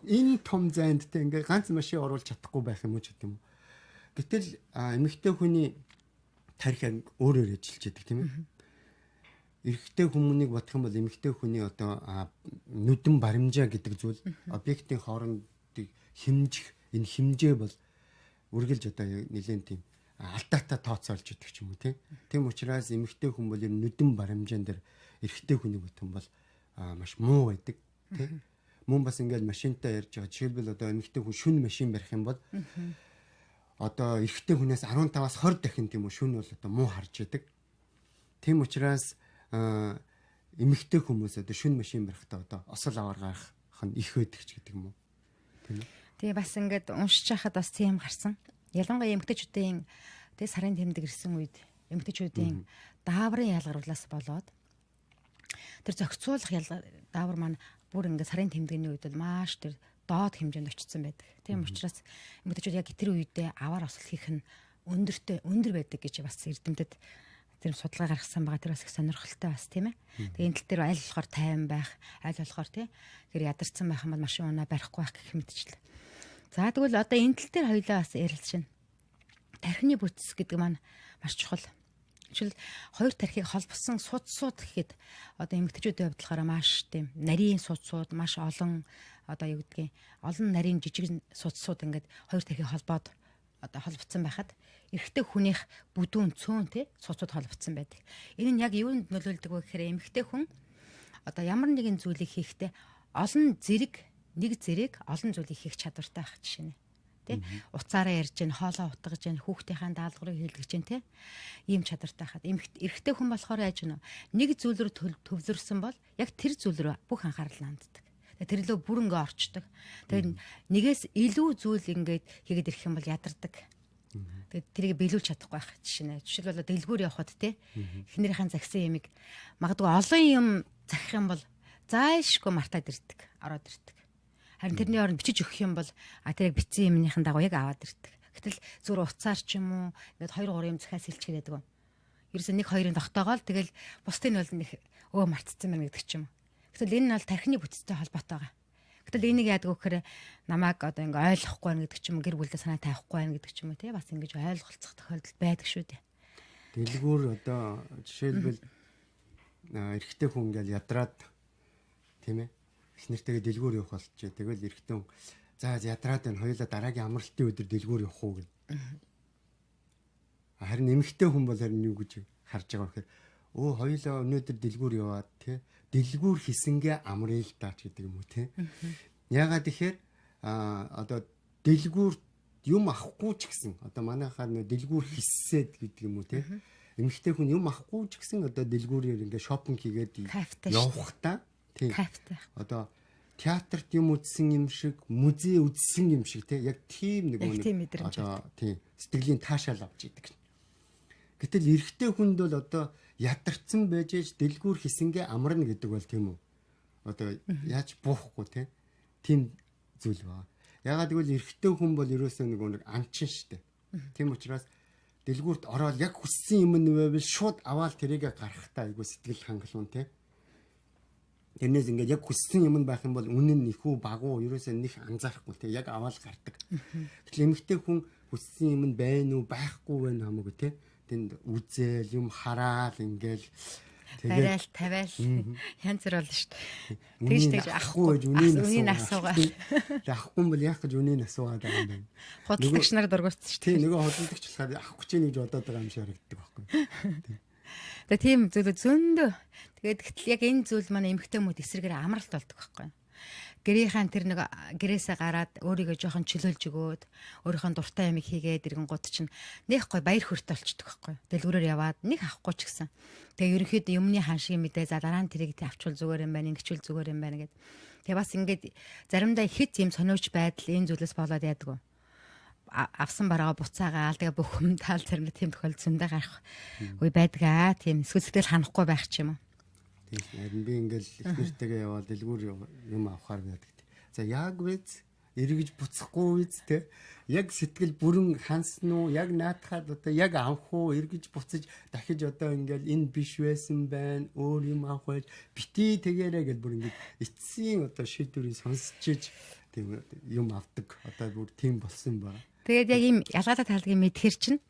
энэ том зайд те ингээ ганц машин оруулж чадахгүй байх юм уу ч гэдэг юм уу. Гэтэл эмэгтэй хүний тархи өөрөөр ажиллаж идэг тийм ээ. Эрэгтэй хүмүүнийг бодох юм бол эмэгтэй хүний одоо нүдэн баримжаа гэдэг зүйл объектын хоорондыг хэмжих энэ хэмжээ бол үргэлж одоо нэлээд тийм алдаатай тооцоолж идэг ч юм уу тийм. Тийм учраас эмэгтэй хүн бол ер нь нүдэн баримжаан дээр эрэгтэй хүнийг бодох юм бол маш муу байдаг тийм. Мөн бас ингээд машинтай ярьж байгаа. Жишээлбэл одоо эмэгтэй хүн шүн машин барих юм бол одоо эрэгтэй хүнээс 15-аас 20 дахин тийм үү шүн бол одоо муу харж идэг. Тийм учраас эмэгтэй хүмүүс одоо шүн машин барихтаа одоо осол аваар гарах нь их байдаг ч гэдэг юм уу. Тийм үү? Тэгээ бас ингээд уншиж байхад бас тийм гарсан. Ялангуяа эмэгтэйчүүдийн тэг сарын тэмдэг ирсэн үед эмэгтэйчүүдийн дааврын ялгаруулаас болоод тэр зохицуулах даавар маань бүр ингээд сарын тэмдэгний үед бол маш тэр доод хэмжээнд очсон байдаг. Тийм учраас эмэгтэйчүүд яг тэр үедээ аваар осол хийх нь өндөр байдаг гэж бас эрдэмтэд тэр судалгаа гаргасан байгаа. Тэр бас их сонирхолтой бас тийм ээ. Тэгээ энэ тал дээр аль болохоор тайван байх, аль болохоор тийм тэр ядарсан байх юм бол машин унаа барихгүй байх гэх мэтчлээ. За тэгвэл одоо энэ тал дээр хоёлаа бас ярилцж байна. Тархины бүтц гэдэг маань маш чухал. Жишээл хоёр тархийг холбосон судсууд гэхэд одоо эмэгтэйчүүдийн хувьд болохоор маш тийм нарийн судсууд маш олон одоо юу гэдгийг олон нарийн жижиг судсууд ингээд хоёр тархийг холбоод одоо холбогдсон байхад эрэгтэй хүнийх бүдүүн цөөн тий судсууд холбогдсон байдаг. Энэ нь яг юунд нөлөөлдөг вэ гэхээр эмэгтэй хүн одоо ямар нэгэн зүйлийг хийхдээ олон зэрэг нэг зэрэг олон зүйлийг хийх чадвартай байх жишээ нэ. Тэ уцаараа ярьж гин, хоолоо утгаж гин, хүүхдийнхээ даалгаврыг хийлгэж гин тэ ийм чадвартай хахад эрэгтэй хүн болохоор яаж гэнэ нэг зүйл рүү төвлөрсөн бол яг тэр зүйл рүү бүх анхаарал ханддаг. Тэр лөө бүр ингээ орчдөг. Тэгээд нэгээс илүү зүйл ингээд хийгээд ирэх юм бол ядардаг. Тэгээд тэрийг биелүүлж чадахгүй байх жишээ нэ. Жишээлбэл дэлгүүр явхад тэ эхнэрийнхэн загсан ямиг магадгүй олон юм захих юм бол зайлшгүй мартаад ирдэг, ороод ирдэг. Харин тэрний оронд бичиж өгөх юм бол тэрийг бичсэн юмныхан дагуу яг аваад ирдэг. Гэтэл зүгээр уцаар ч юм уу ингээд 2 3 юм захиас хэлчихээд байдаг. Ерөөсөө 1 2-ын тогтоогоол тэгэл бусдын нь бол нэг өө мартцсан байна гэдэг ч юм. Гэтэл энэ нь бол тархины бүтцтэй холбоотой байгаа. Гэтэл энийг яадаг вэ гэхээр намайг одоо ингээ ойлгохгүй байна гэдэг ч юм уу, гэр бүлдээ санаа тавихгүй байна гэдэг ч юм уу тий бас ингэж ойлголцох тохиолдол байдаг шүү дээ. Дэлгүүр одоо жишээлбэл эрэгтэй хүн ингээл ядраад тийм ээ их нэртэйгээ дэлгүүр явах болчихъя. Тэгэл эрэгтэй хүн за ядраад байна. Хоёулаа дараагийн амралтын өдөр дэлгүүр явах уу гэнэ. Харин эмэгтэй хүн бол харин юу гэж харж байгаа вэ гэхээр өө хоёулаа өнөөдөр дэлгүүр яваад тий дэлгүүр хийсэнгээ амрыг л даа ч гэдэг юм уу тий. Яагаад тэгэхээр одоо дэлгүүр юм авахгүй ч гэсэн одоо манайхаар нэ дэлгүүр хийсээд гэдэг юм уу тий. Эмэгтэй хүн юм авахгүй ч гэсэн одоо дэлгүүрээр ингээ шопинг хийгээд явахдаа тийм одоо театрт юм үзсэн юм шиг, музей үзсэн юм шиг тий яг тийм нэг одоо тийм сэтгэлийн таашаал авч идэг. Гэтэл эрэгтэй хүнд бол одоо ядарсан байж ээж дэлгүүр хийсэнгээ амарна гэдэг бол тийм үү? Одоо яаж буухгүй тий тийм зүйл байна. Ягаад гэвэл эрэгтэй хүн бол ерөөсөө нэг анчин штэ. Тийм учраас дэлгүүрт ороод яг хүссэн юм нь байвал шууд аваад тэрийгэ гаргахтаа айгуу сэтгэл хангалуун тий. Тэрнээс ингээд яг хүссэн юм нь байх юм бол үнэн нь их үү баг уу ерөөсөө них анзаарахгүй тий яг аваад гардаг. Тэгэхээр эмэгтэй хүн хүссэн юм нь байна уу байхгүй байна хамаагүй тий. Тэнд үзээл юм хараал ингээл тэгээд тавиал янз бүр болно шүү дээ. Тэгж тэгж авахгүй байж үнийг асуугаа. Тэгээд авахгүй бол яах гэж үнийг асуугаад байгаа юм бэ? Худалдагч нар дургуутсан шүү дээ. Тийм нөгөө худалдагч болохоор авах гэж нэг бодоод байгаа юм шиг харагддаг байхгүй. Тэгээд тийм зүйл зөндөө. Тэгээд гэтэл яг энэ зүйл маань эмэгтэй хүмүүд эсрэгээр амралт болдог байхгүй. Гэрийнхаа тэр нэг гэрээсээ гараад өөрийгөө жоохон чөлөөлж өгөөд өөрийнхөө дуртай юмыг хийгээд ирэнгууд чинь нэх гой баяр хөөртэй болчдөг байхгүй. Дэлгүүрээр яваад нэг авахгүй ч гэсэн. Тэгээ ерөнхийдөө юмны ханшиг мэдээ за дараа нь тэрийг авчвал зүгээр юм байна, ингэчвэл зүгээр юм байна гэд. Тэгээ бас ингээд заримдаа хэд юм сониуч байдал энэ зүйлээс болоод яадаг. Авсан бараагаа буцаагаал тэгээ бүх юм таал заримдаа тийм тохиолдол зөндөө гарах үе байдгаа. Тийм эсвэл сэтгэл ханахгүй байх ч юм уу. Тийм харин би ингээл их нэртэйгээ яваад дэлгүүр юм авахар байдаг. За яг үз эргэж буцахгүй үз те яг сэтгэл бүрэн хансан уу яг наатахад одоо яг авах уу эргэж буцаж дахиж одоо ингээл энэ биш байсан байна өөр юм авах байж бити тэгээрэй гэл бүр ингээд эцсийн одоо шийдвэрийг сонсчиж тийм юм авдаг одоо бүр тийм болсон байна. Тэгээд яг ийм ялгаатай талыг мэдхэр чинь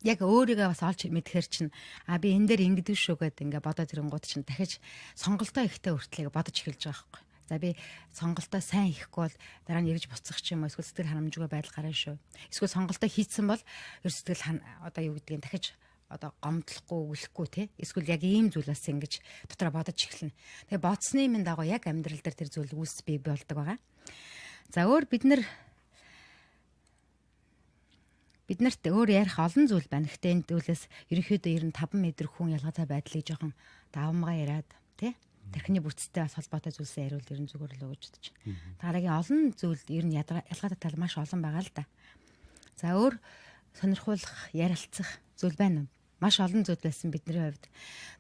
яг өөрийгөө бас олж мэдхэр чинь а би энэ дээр ингэдэг шүү гэд ингээ бодоод ирэнгууд чинь дахиж сонголтоо ихтэй хүртлээг бодож эхэлж байгаа байхгүй. За би сонголтоо сайн хийхгүй бол дараа нь эргэж буцах ч юм уу эсвэл сэтгэл ханамжгүй байдал гарна шүү. Эсвэл сонголтоо хийцэн бол ер сэтгэл одоо юу гэдгийг дахиж одоо гомдлохгүй өглөхгүй те эсвэл яг ийм зүйл бас ингэж дотроо бодож эхэлнэ. Тэгээ бодсны минь дагуу яг амьдрал дээр тэр зүйл үүс бий болдог байгаа. За өөр бид нарт өөр ярих олон зүйл байна. Гэхдээ энэ зүйлээс ерөнхийдөө 95 метр хүн ялгаатай байдлыг жоохон давамгай яриад тий тархины бүтцтэй бас холбоотой зүйлсээ яриул ер нь зүгээр л гэж бодож. Дараагийн олон зүйл ер нь ялгаатай тал маш олон байгаа л да. За өөр сонирхуулах, ярилцах зүйл байна уу? Маш олон зүйл байсан бидний хувьд.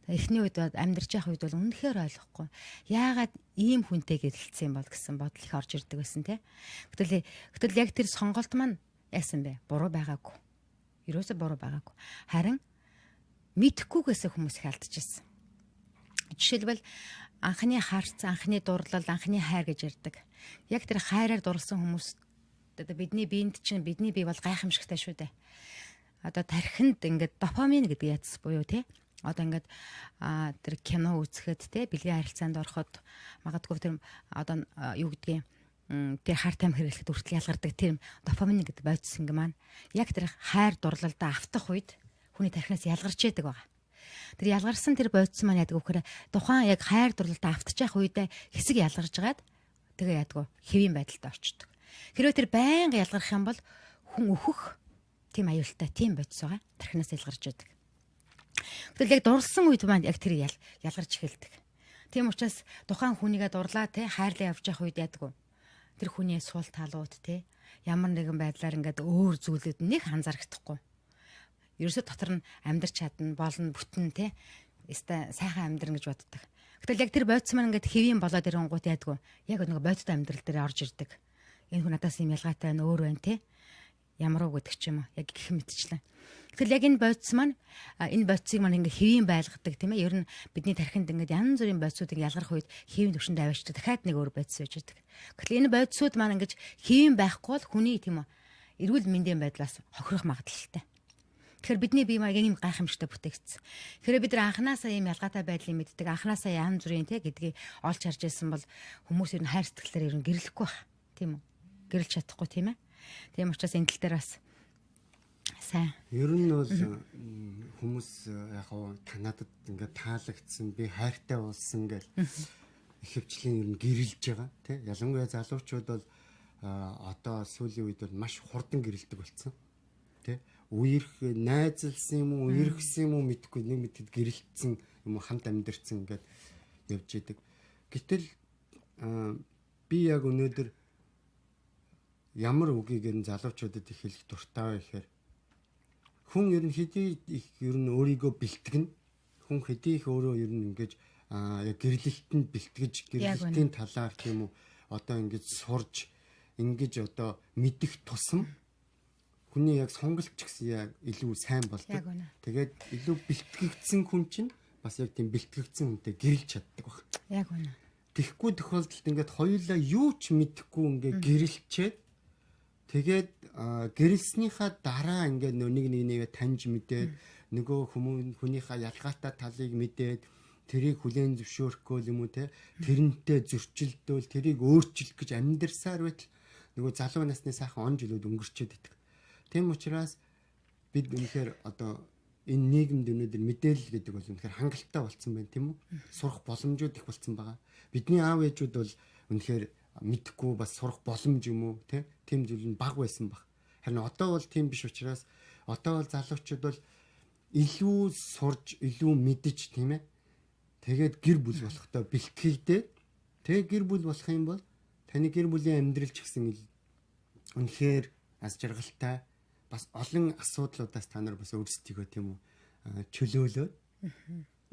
Эхний үед амьдарч явах үед бол үнэхээр ойлгохгүй. Яагаад ийм хүнтэй гэрэлтсэн юм бол гэсэн бодол их орж ирдэг байсан тий. Гэтэл яг тэр сонголт маань яасан бэ? Буруу байгаагүй. Ерөөсөө буруу байгаагүй. Харин мэдэхгүйгээсээ хүмүүс их алдчихсан. Жишээлбэл анхны харц, анхны дурлал, анхны хайр гэж ярьдаг. Яг тэр хайраар дурлсан хүмүүс одоо бидний биед чинь бидний бие бол гайхамшигтай шүү дээ. Одоо тархинд ингээд допамин гэдэг ядс буюу тий. Одоо ингээд тэр кино үзэхэд тий бэлгийн харилцаанд ороход магадгүй тэр одоо юу гэдгийг тэр хар тамхи хэрэглэхэд хүртэл ялгардаг тэр допамин гэдэг бодис ингээ маань яг тэр хайр дурлалдаа автах үед хүний тархинаас ялгарч яадаг байгаа. Тэр ялгарсан тэр бодис маань яадаг вөхөр тухайн яг хайр дурлалдаа автчих үедээ хэсэг ялгарч гаад тэгээ яадаг хэвийн байдалд орчдөг. Хэрвээ тэр байнга ялгарх юм бол хүн өөхөх тийм аюултай тийм бодис байгаа. Тархинаас ялгарч яадаг. Гэтэл яг дурлсан үед маань яг тэр ялгарч эхэлдэг. Тийм учраас тухайн хүнийгээ дурлаа те хайрлаа явж явах үед яадаг. Тэр хүний суул талууд те ямар нэгэн байдлаар ингээд өөр зүйлүүд нэг анзаарахгүй. Ерөөсөө дотор нь амьдрч чадна, болно, бүтэн те өстой сайхан амьдрна гэж боддог. Гэтэл яг тэр бодис маань ингээд хэвийн болоод ирэнгуут яадаг. Яг нэг бодиттой амьдрал дээр орж ирдэг. Энэ хүн надаас юм ялгаатай байна, өөр байна те. Ямар уу гэдэг ч юм уу. Яг гэх мэтчлэн. Гэтэл яг энэ бодис маань энэ бодисыг маань ингээ хэвийн байлгадаг тийм ээ. Ер нь бидний тархинд ингээд янз бүрийн бодисуудыг ялгарх үед хэвийн төвшөнд аваачдаг. Дахиад нэг өөр бодис байж байдаг. Гэтэл энэ бодисууд маань ингэж хэвийн байхгүй бол хүний тийм үү эрүүл мэндийн байдлаас хохирох магадлалтай. Тэгэхээр бидний бие маяг ийм гайхамшигтай бүтээгдсэн. Тэгэхээр бид нар анханасаа ийм ялгаатай байдлыг мэддэг, анханасаа янз бүрийн те гэдгийг олж харж байсан бол хүмүүс ер нь хайр сэтгэлээр ер нь гэрлэхгүй байх. Тийм үү? Гэрэлж чадахгүй тийм ээ. Тийм учраас энэ тал дээр бас сайн. Ер нь бол хүмүүс яг хав танадад ингээд таалагдсан, би хайртай болсон гэл ихэвчлэн ер нь гэрэлж байгаа тий. Ялангуяа залуучууд бол одоо сүүлийн үед бол маш хурдан гэрэлдэг болсон тий. Үерх найзалсан юм уу, үерхсэн юм уу мэдэхгүй нэг мэдэд гэрэлтсэн юм уу хамт амьдэрсэн ингээд явж идэг. Гэтэл би яг өнөөдөр ямар үгийг ер нь залуучуудад их хэлэх дуртай вэ гэхээр хүн ер нь хэдий их ер нь өөрийгөө бэлтгэн, хүн хэдий их өөрөө ер нь ингэж яг гэрлэлтэнд бэлтгэж, гэрлэлтийн талаар тийм үү одоо ингэж сурж, ингэж одоо мэдэх тусам хүний яг сонголт ч гэсэн яг илүү сайн болдог. Тэгээд илүү бэлтгэгдсэн хүн чинь бас яг тийм бэлтгэгдсэн хүнтэй гэрэлж чаддаг баг. Яг үнэ. Тэгэхгүй тохиолдолд ингээд хоёулаа юу ч мэдэхгүй ингээд гэрэлчээд тэгээд гэрэлснийхаа дараа ингээд нэг нэгээ таньж мэдээд нөгөө хүнийхээ ялгаатай талыг мэдээд тэрийг хүлээн зөвшөөрөхгүй юм уу те тэрнтэй зөрчилдөөл тэрийг өөрчлөх гэж амьдэрсаар байтал нөгөө залуу насны сайхан он жилүүд өнгөрчөөд идэг. Тийм учраас бид үнэхээр одоо энэ нийгэмд өнөөдөр мэдээлэл гэдэг бол үнэхээр хангалттай болсон байна тийм үү? Сурах боломжууд их болсон байгаа. Бидний аав ээжүүд бол үнэхээр мэдэхгүй бас сурах боломж юм уу тийм зүйл нь бага байсан баг. Харин одоо бол тийм биш учраас одоо бол залуучууд бол илүү сурж, илүү мэдэж тийм ээ. Тэгээд гэр бүл болохтой бэлтгэгдээ. Тэгээд гэр бүл болох юм бол таны гэр бүлийн амьдрал ч гэсэн үнэхээр аз жаргалтай бас олон асуудлуудаас та нар бас өөрсдийгөө тийм үү чөлөөлөөд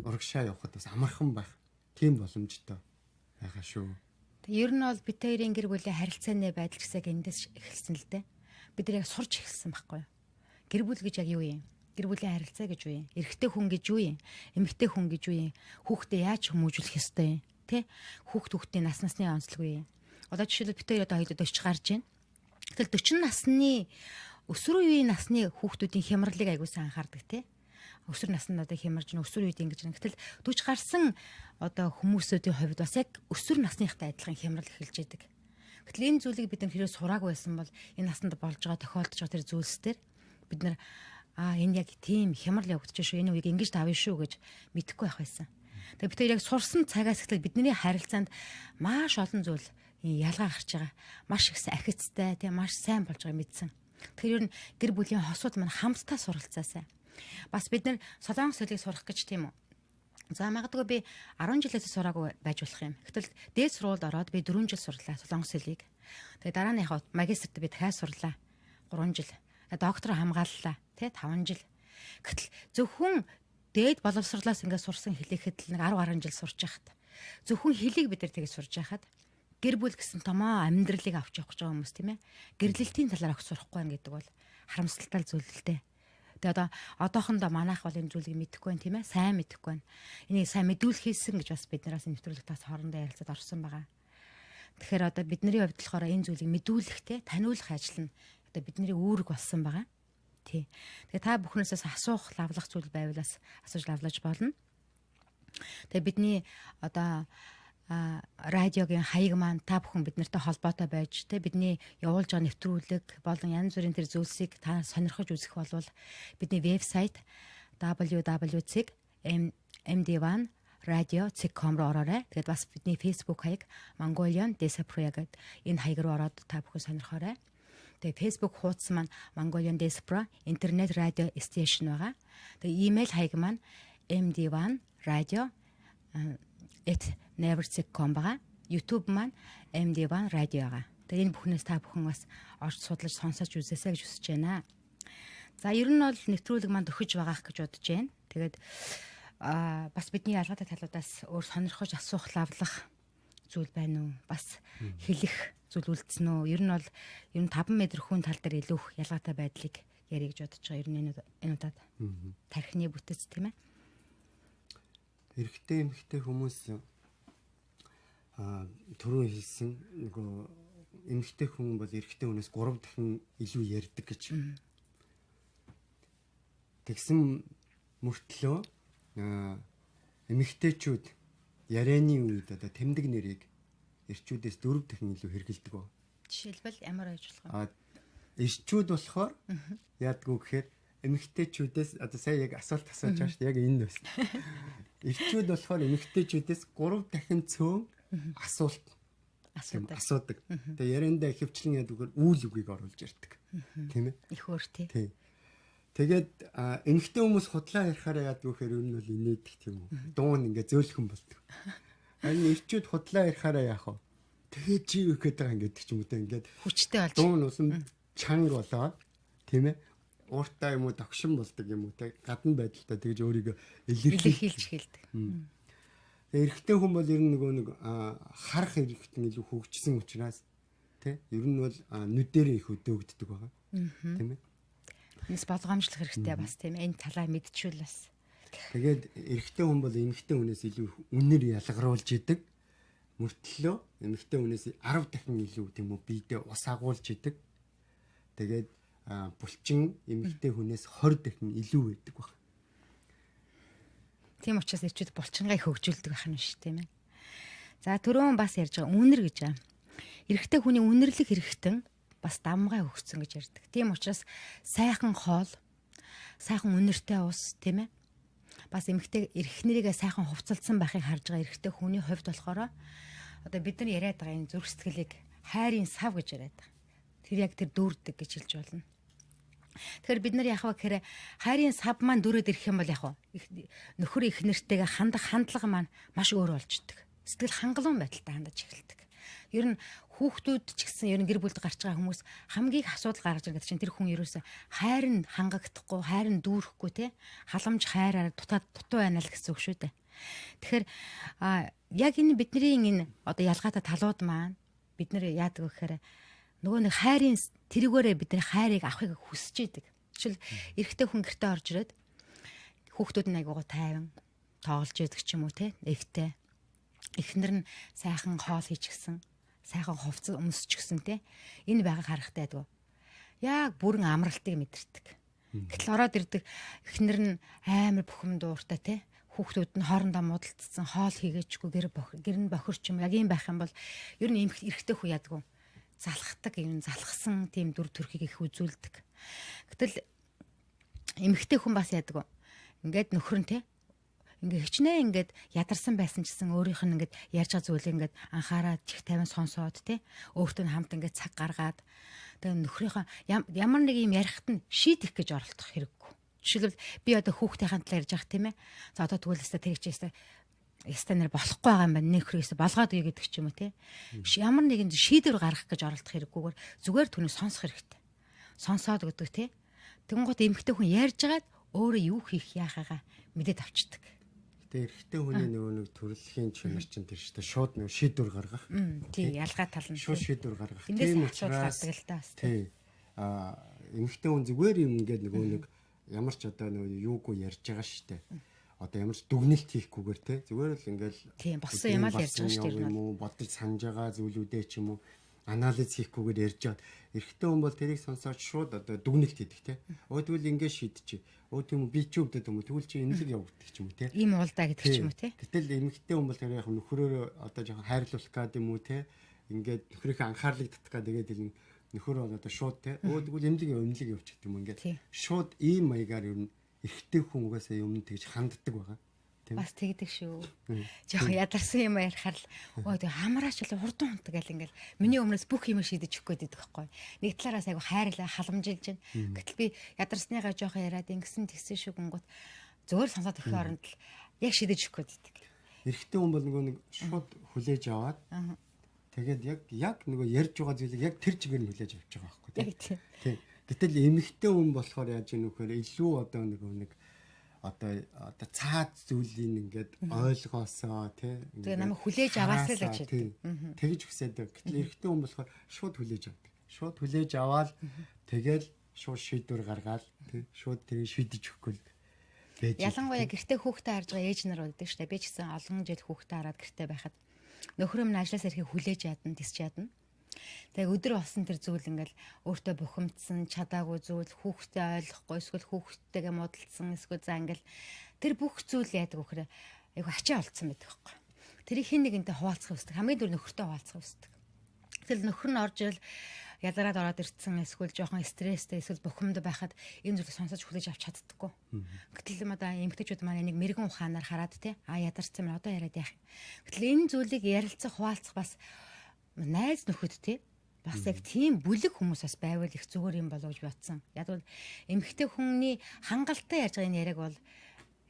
урагшаа явхад бас амархан байх тийм боломжтой байгаа шүү. Ер нь бол бид хоёрын гэр бүлийн харилцааны байдал гэсэг эндээс эхэлсэн л дээ. Бид нар яг сурч эхэлсэн байхгүй юу? Гэр бүл гэж яг юу юм? Гэр бүлийн харилцаа гэж юу юм? Эрэгтэй хүн гэж юу юм? Эмэгтэй хүн гэж юу юм? Хүүхдээ яаж хүмүүжүүлэх ёстой юм? Тэ? Хүүхд хүүхдийн нас насны онцлог юу юм? Одоо жишээлбэл бид хоёр одоо хоёулаа 40 гарч байна. Гэтэл 40 насны өсвөр үеийн насны хүүхдүүдийн хямралыг аягүй сайн анхаардаг тий. Өсвөр наснд одоо хямарж нь өсвөр үед ингэж. Гэтэл 40 гарсан одоо хүмүүсүүдийн хувьд бас яг өсвөр насныхтай адилхан хямрал эхэлж идэг. Гэтэл энэ зүйлийг бид нар хэрэг сураагүй байсан бол энэ насанд болж байгаа тохиолдож байгаа тэр зүйлс төр бид нар энэ яг тийм хямрал явагдаж шүү. Энэ үеийг ингэж давна шүү гэж мэдэхгүй байх байсан. Тэгээ бид хоёр яг сурсан цагаас эхлээд бидний харилцаанд маш олон зүйл ялгаа гарч байгаа. Маш их ахицтай тийм маш сайн болж байгааг мэдсэн. Тэгэхээр ер нь гэр бүлийн хосууд маань хамтдаа суралцаасай. Бас бид нар солонгос хэлийг сурах гэж тийм үү. За магадгүй би 10 жилээс сураагүй байж болох юм. Гэтэл дээд сургуульд ороод би 4 жил сурлаа солонгос хэлийг. Тэгээ дараа нь яг магистрт би дахиад сурлаа 3 жил. Доктор хамгааллаа тий 5 жил. Гэтэл зөвхөн дээд боловсрлоос ингээд сурсан хэлийхэд л нэг 10 гаруй жил сурч яхад. Зөвхөн хэлийг бид нар тэгж сурж яхад гэр бүл гэсэн томоо амьдралыг авч явах гэж байгаа хүмүүс тийм ээ. Гэрлэлтийн талаар огт сурахгүй байх гэдэг бол харамсалтай зүйл л дээ. Тэгээ одоо одоохондоо манайх бол энэ зүйлийг мэдэхгүй байх тийм ээ. Сайн мэдэхгүй байна. Энийг сайн мэдүүлэх хийсэн гэж бас бид нараас нэвтрүүлэг тас хоорондоо ярилцаад орсон байгаа. Тэгэхээр одоо бидний хувьд болохоор энэ зүйлийг мэдүүлэх те таниулах ажил нь одоо бидний үүрэг болсон байгаа. Тий. Тэгээ та бүхнээсээ асуух, лавлах зүйл байвал бас асууж лавлаж болно. Тэгээ бидний одоо радиогийн хаяг маань та бүхэн бид нартай холбоотой байж тэ бидний явуулж байгаа нэвтрүүлэг болон янз бүрийн тэр зүйлсийг та сонирхож үзэх болвол бидний вебсайт www.md1radio.com руу ороорой. Тэгээд бас бидний Facebook хаяг Mongolian Diaspora гэдэг энэ хаяг руу ороод та бүхэн сонирхоорой. Тэгээд Facebook хуудас маань Mongolian Diaspora Internet Radio Station байгаа. Тэгээд имэйл хаяг маань md1radio@never.com байгаа. YouTube маань MD1 Radio байгаа. Тэгээ энэ бүхнээс та бүхэн бас орж судлаж сонсож үзээсэй гэж хүсэж байна. За ер нь бол нэвтрүүлэг маань төхөж байгаах гэж бодож байна. Тэгээд бас бидний ялгаатай талуудаас өөр сонирхож асуух, лавлах зүйл байна уу? Бас хэлэх зүйл үлдсэн үү? Ер нь бол ер нь 5 м хүн тал дээр илүү их ялгаатай байдлыг ярих гэж бодож байгаа. Ер нь энэ удаад тархины бүтэц тийм ээ. Эрэгтэй эмэгтэй хүмүүс түрүү хэлсэн нөгөө эмэгтэй хүн бол эрэгтэй хүнээс 3 дахин илүү ярьдаг гэж. Тэгсэн мөртлөө эмэгтэйчүүд ярианы үед одоо тэмдэг нэрийг эрчүүдээс 4 дахин илүү хэрэглэдэг ба. Жишээлбэл ямар байж болох вэ? Эрчүүд болохоор яадгүй гэхээр эмэгтэйчүүдээс одоо сая яг асуулт асууж байгаа шүү дээ. Яг энэ байсан. Эрчүүд болохоор эмэгтэйчүүдээс 3 дахин цөөн асуулт асуудаг. Тэгээ яриандаа ихэвчлэн яадаг үйл үгийг оруулж ирдэг. Тийм ээ? Их өөр тий. Тий. Тэгээд эмэгтэй хүмүүс худлаа ярихаараа яадаг вэхээр ер нь бол инээдэг тийм үү. Дуун ингээ зөөлхөн болдог. Харин эрчүүд худлаа ярихаараа яах вэ? Тэгээд чи юу гээд байгаа ингээд ч юм уу те ингээд хүчтэй болж дуун улам чанга болоод тийм ээ ууртай юм уу догшин болдог юм уу те гадна байдалтай тэгж өөрийгөө илэрхийлж хэлдэг. Тэгээ эрэгтэй хүн бол ер нь нөгөө нэг харах эрэгтэн илүү хөгжсөн учраас те ер нь бол нүдэрээ их өдөөгддөг байгаа. Тийм ээ. Энэс болгоомжлох хэрэгтэй бас тийм ээ энэ талаа мэдчихвэл бас. Тэгээд эрэгтэй хүн бол эмэгтэй хүнээс илүү үнэр ялгаруулж идэг. Мөртлөө эмэгтэй хүнээс 10 дахин илүү тийм үү биедээ ус агуулж идэг. Тэгээд булчин эмэгтэй хүнээс 20 дахин илүү байдаг баг. Тийм учраас эрчүүд булчингаа их хөгжүүлдэг байх нь шүү тийм ээ. За түрүүн бас ярьж байгаа үнэр гэж байгаа. Эрэгтэй хүний үнэрлэх хэрэгтэн бас дамгай хөгжсөн гэж ярьдаг. Тийм учраас сайхан хоол, сайхан үнэртэй ус тийм ээ. Бас эмэгтэй эрхнэрийгээ сайхан хувцалдсан байхыг харж байгаа эрэгтэй хүний хувьд болохоор одоо бид нар яриад байгаа энэ зүрх сэтгэлийг хайрын сав гэж яриад байгаа. Тэр яг тэр дүүрдэг гэж хэлж болно. Тэгэхээр бид нар яах вэ гэхээр хайрын сав маань дүүрээд ирэх юм бол яах вэ? Нөхөр их нэртэйгээ хандах хандлага маань маш өөр болж идэг. Сэтгэл хангалуун байдалтай хандаж эхэлдэг. Ер нь хүүхдүүд ч гэсэн ер нь гэр бүлд гарч байгаа хүмүүс хамгийн их асуудал гаргаж ирдэг чинь тэр хүн ерөөсөө хайр нь хангагдахгүй, хайр нь дүүрэхгүй те халамж хайраар дутуу байна л гэсэн үг шүү дээ. Тэгэхээр яг энэ бидний энэ одоо ялгаатай талууд маань бид нар яадаг вэ гэхээр нөгөө нэг хайрын тэрүүгээрээ бидний хайрыг авахыг хүсэж идэг. Жишээл эрэгтэй хүн гэртээ орж ирээд хүүхдүүд нь айгуугаа тайван тоглож идэг ч юм уу те эвтэй. Эхнэр нь сайхан хоол хийчихсэн, сайхан хувцас өмсчихсэн те энэ байгааг харахтай айдгүй. Яг бүрэн амралтыг мэдэрдэг. Гэтэл ороод ирдэг эхнэр нь амар бухимд ууртай те хүүхдүүд нь хоорондоо муудалцсан, хоол хийгээчгүй гэр нь бохирч юм яг юм байх юм бол ер нь эрэгтэй хүн ядгүй залхдаг юм залхсан тийм дүр төрхийг их үзүүлдэг. Гэтэл эмэгтэй хүн бас ядгүй. Ингээд нөхөр нь те ингээ хичнээн ингээд ядарсан байсан ч гэсэн өөрийнх нь ингээд ярьж байгаа зүйлийг ингээд анхаараад чих тавин сонсоод те өөртөө нь хамт ингээд цаг гаргаад тэгээ нөхрийнхөө ямар нэг юм ярихт нь шийдэх гэж оролдох хэрэггүй. Жишээлбэл би одоо хүүхдийнхээ талаар ярьж байгаа тийм ээ. За одоо тэгвэл өстой тэр хичээсээ ястай нэр болохгүй байгаа юм байна. Нөхрөөс болгоод үе гэдэг ч юм уу те. Ямар нэгэн шийдвэр гаргах гэж оролдох хэрэггүйгээр зүгээр түүнийг сонсох хэрэгтэй. Сонсоод өгдөг те. Тэнгуут эмэгтэй хүн ярьж байгаад өөрөө юу хийх яахаагаа мэдээд авчдаг. Гэтэ эрэгтэй хүний нөгөө нэг төрөлхийн чанар чинь тэр шүү дээ. Шууд нөгөө шийдвэр гаргах. Тий, ялгаа тал нь. Шууд шийдвэр гаргах. Тийм учраас гардаг л та бас. Тий. Эмэгтэй хүн зүгээр юм ингээд нөгөө нэг ямар ч одоо нөгөө юугүй ярьж байгаа шүү дээ. Одоо ямар ч дүгнэлт хийхгүйгээр те зүгээр л ингээл тийм болсон юм аа ярьж байгаа шүү дээ. Юм уу бодож санаж байгаа зүйлүүдээ ч юм уу анализ хийхгүйгээр ярьж байгаа. Эрэгтэй хүн бол тэрийг сонсоод шууд одоо дүгнэлт хийдэг те. Өө тэгвэл ингэ шийдчихье. Өө тийм үү би ч өвдөд юм уу тэгвэл чи эмнэлэг явагддаг ч юм уу те. Ийм уулдаа гэдэг ч юм уу те. Гэтэл эмэгтэй хүн бол тэр яг нөхрөөрөө одоо жоохон хайрлуулах гад юм уу те. Ингээд нөхрийнхээ анхаарлыг татах гад тэгээд л нөхөр бол одоо шууд те. Өө тэгвэл эмнэлэг явчих юм ингээд шууд ийм маягаар ер нь эрэгтэй хүн угаасаа юм тэгж ханддаг байгаа. Тийм. Бас тэгдэг шүү. Жохон ядарсан юм ярихаар л өө тэг хамраач л хурдан хунтаг гэл ингээл миний өмнөөс бүх юм шийдэж өгөх гээд идэх байхгүй. Нэг талаараас айгу хайрлаа халамжилж байна. Гэтэл би ядарсныгаа жохон яриад ингэсэн тэгсэн шүү гүнгүүт зөвөр сонсоод өгөх оронд л яг шийдэж өгөх гээд идэх. Эрэгтэй хүн бол нөгөө нэг шууд хүлээж аваад тэгээд яг нөгөө ярьж байгаа зүйлийг яг тэр чигээр нь хүлээж авч байгаа байхгүй тийм. Тийм. Гэтэл эмэгтэй хүн болохоор яаж ийм нөхөр илүү одоо нөгөө нэг одоо цаад зүйлийг ингээд ойлгоосоо тий тэгээ намайг хүлээж аваасаа л гэж хэлдэг. Тэгж хүсээд. Гэтэл эрэгтэй хүн болохоор шууд хүлээж авдаг. Шууд хүлээж аваад тэгэл шууд шийдвэр гаргаал тий шууд тэрийг шийдэж өгөхгүй л байж. Ялангуяа гэртээ хүүхдээ харж байгаа ээж нар байдаг шүү дээ. Би ч гэсэн олон жил хүүхдээ хараад гэртээ байхад нөхөр минь ажлаас ирэхийг хүлээж ядна, тэсч ядна. Тэгээ өдөр болсон тэр зүйл ингээл өөртөө бухимдсан, чадаагүй зүйл, хүүхдээ ойлгохгүй, эсвэл хүүхдтэйгээ муудалцсан, эсвэл за ингээл тэр бүх зүйл яадаг вөхөр айгу ачаа олцсон байдаг байхгүй. Тэрийг хин нэгэнтэй хуваалцах хүсдэг. Хамгийн түрүү нөхөртөө хуваалцах хүсдэг. Тэгэл нөхөр нь орж ирэл ялгараад ороод ирсэн, эсвэл жоохон стресстэй, эсвэл бухимд байхад энэ зүйлийг сонсож хүлээж авч чаддаггүй. Гэтэл юм одоо эмэгтэйчүүд маань энийг мэрэгэн ухаанаар хараад те а ядарсан юм одоо яриад яах юм. Гэтэл энэ зүйлийг ярилцах, хуваалцах бас найз нөхөд те Бас яг тийм бүлэг хүмүүс бас байвал их зүгээр юм болов гэж бодсон. Яг бол эмэгтэй хүний хангалттай ярьж байгаа энэ яриаг бол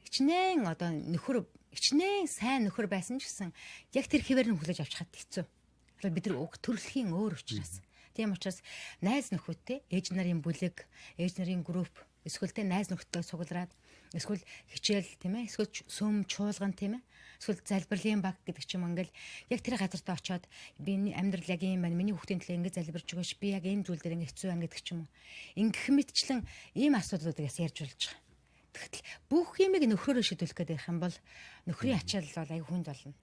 хичнээн одоо нөхөр хичнээн сайн нөхөр байсан ч гэсэн яг тэр хэвээр нь хүлээж авч хад хэцүү. Тэгэхээр бид нар уг төрөлхийн өөр учраас. Тийм учраас найз нөхөдтэй ээж нарын бүлэг, ээж нарын групп эсвэл тэ найз нөхдөд цуглараад эсвэл хичээл тийм ээ, эсвэл сүм чуулган тийм ээ, эсвэл залбирлын баг гэдэг ч юм ингээл яг тэр газартаа очиод би амьдрал яг ийм байна, миний хүүхдийн төлөө ингэж залбирч өгөөч, би яг ийм зүйл дээр ингэ хэцүү байна гэдэг ч юм уу. Ингэх мэтчлэн ийм асуудлуудыг бас ярьж болж байгаа. Тэгтэл бүх юмыг нөхрөөрөө шийдвэрлэх гэдэг юм бол нөхрийн ачаал бол аяг хүнд болно.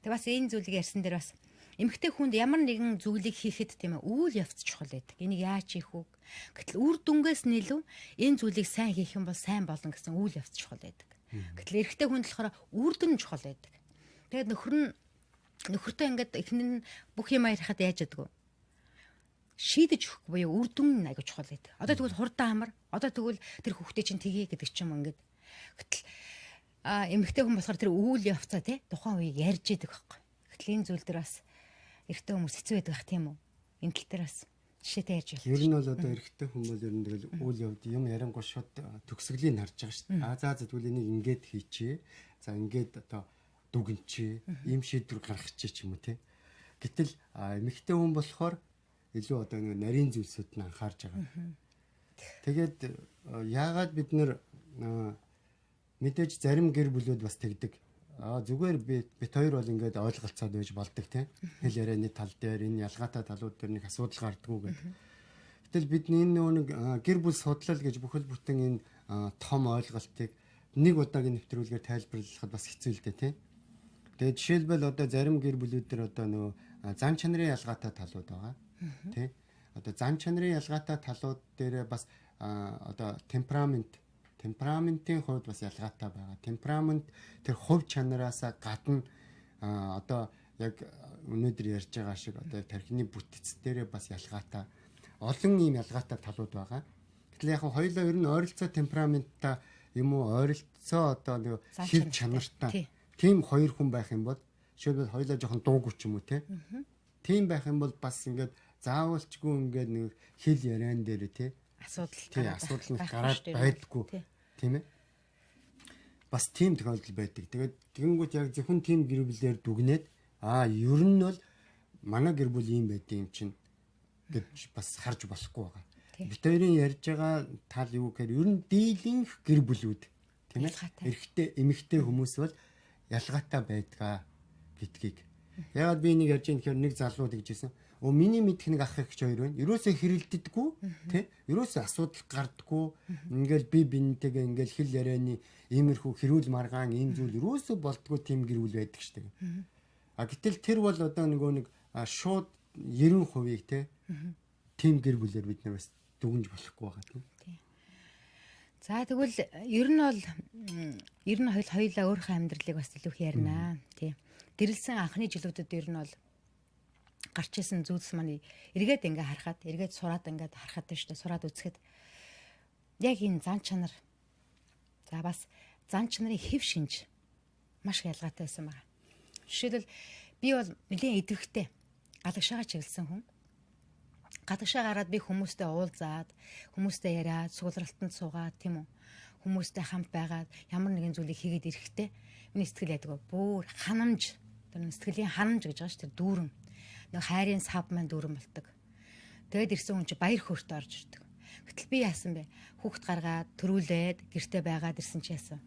Тэг бас энэ зүйлийг ярьсан дээр бас эмэгтэй хүнд ямар нэгэн зүйлийг хийхэд тийм ээ үйл явц чухал байдаг. Энийг яаж хийх вэ? Гэтэл үр дүнгээс нь илүү энэ зүйлийг сайн хийх юм бол сайн болно гэсэн үйл явц чухал байдаг. Гэтэл эрэгтэй хүнд болохоор үр дүн чухал байдаг. Тэгээд нөхөр нь нөхөртөө ингээд эхнэр нь бүх юм ярихад яаж яддаг вэ? Шийдэж өгөх буюу үр дүн нь аягүй чухал байдаг. Одоо тэгвэл хурдан амар, одоо тэгвэл тэр хүүхдээ чинь тгий гэдэг ч юм ингээд. Гэтэл эмэгтэй хүн болохоор тэр үйл явцаа тий тухайн үеийг ярьж идэг байхгүй. Гэтэл энэ зүйл дээр бас эрэгтэй хүмүүс хэцүү байдаг ах тийм үү? Энэ тал дээр бас жишээтэй ярьж байна. Ер нь бол одоо эрэгтэй хүн бол ер нь тэгэл үйл явд юм ярингуй шууд төгсгөлийн харж байгаа шүү дээ. А за тэгвэл энийг ингээд хийчихье. За ингээд одоо дүгнчихье. Ийм шийдвэр гаргачих ч юм уу тий. Гэтэл эмэгтэй хүн болохоор илүү одоо нэг нарийн зүйлсүүд нь анхаарч байгаа. Тэгээд яагаад бид нэр мэдээж зарим гэр бүлүүд бас тэгдэг. Зүгээр бит хоёр бол ингээд ойлголцоод байж болдог тийм. Хэл ярианы тал дээр энэ ялгаатай талууд дээр нэг асуудал гардггүй гэдэг. Гэтэл бидний энэ нөгөө нэг гэр бүл судлал гэж бүхэл бүтэн энэ том ойлголтыг нэг удаагийн нэвтрүүлгээр тайлбарлахад бас хэцүү л дээ тийм. Тэгээд жишээлбэл одоо зарим гэр бүлүүд дээр одоо нөгөө зан чанарын ялгаатай талууд байгаа. Тийм. Одоо зан чанарын ялгаатай талууд дээр бас одоо темпераментийн хувьд бас ялгаатай байгаа. Темперамент тэр хувь чанараасаа гадна одоо яг өнөөдөр ярьж байгаа шиг одоо тархины бүтэц дээрээ бас ялгаатай олон ийм ялгаатай талууд байгаа. Гэтэл яг хоёулаа ер нь ойролцоо темпераменттай юм уу ойролцоо одоо нэг хэв чанартай тийм хоёр хүн байх юм бол жишээлбэл хоёулаа жоохон дуугүй ч юм уу те. Тийм байх юм бол бас ингээд заавалчгүй ингээд нэг хэл яриан дээр те асуудал гараад байдаггүй. Тийм ээ. Бас тийм тохиолдол байдаг. Тэгээд тэгэнгүүт яг зөвхөн тийм гэр бүлээр дүгнээд ер нь бол манай гэр бүл ийм байдсан юм чинь гэж бас харж болохгүй байгаа. Бид хоёрын ярьж байгаа тал юу гэхээр ер нь дийлэнх гэр бүлүүд тийм ээ. Эрэгтэй эмэгтэй хүмүүс бол ялгаатай байдгаа гэдгийг. Яагаад би энийг ярьж байгаа юм гэхээр нэг залуу тэгж хэлсэн. Миний мэдэх нэг ах эгч хоёр байна. Ерөөсөө хэрэлддэггүй тий. Ерөөсөө асуудал гардггүй. Ингээл би бинтэйгээ ингээл хэл ярианы иймэрхүү хэрүүл маргаан ийм зүйл ерөөсөө болдгоо тийм гэр бүл байдаг штеп. А гэтэл тэр бол одоо нөгөө нэг шууд 90%-ийг тий. Тийм гэр бүлээр бид нар бас дүгнж болохгүй байгаа тийм. За тэгвэл ер нь бол ер нь хоёулаа өөрийнхөө амьдралыг бас илүү их ярина тий. Гэрэлсэн анхны жилүүдэд ер нь бол гарч исэн зүйлс маань эргээд ингээ харахад, эргээд сураад ингээд харахад тийм шүү дээ. Сураад үзэхэд яг энэ зан чанар за бас зан чанарын хэв шинж маш ялгаатай байсан байна. Жишээлбэл би бол нэлээд идэвхтэй гадагшаага чиглэсэн хүн. Гадагшаа гараад би хүмүүстэй уулзаад, хүмүүстэй яриад, цугларалтанд суугаад тийм үү. Хүмүүстэй хамт байгаад ямар нэгэн зүйлийг хийгээд ирэхдээ миний сэтгэл яадаг вэ? Бөөр ханамж, тэр сэтгэлийн ханамж гэж байгаа шүү дээ. Дүүрэн. Нэг хайрын сав маань дүүрэн болдог. Тэгээд ирсэн хүн чи баяр хөөртэй орж ирдэг. Гэтэл би яасан бэ? Хүүхд гаргаад төрүүлээд гэрте байгаад ирсэн чи яасан?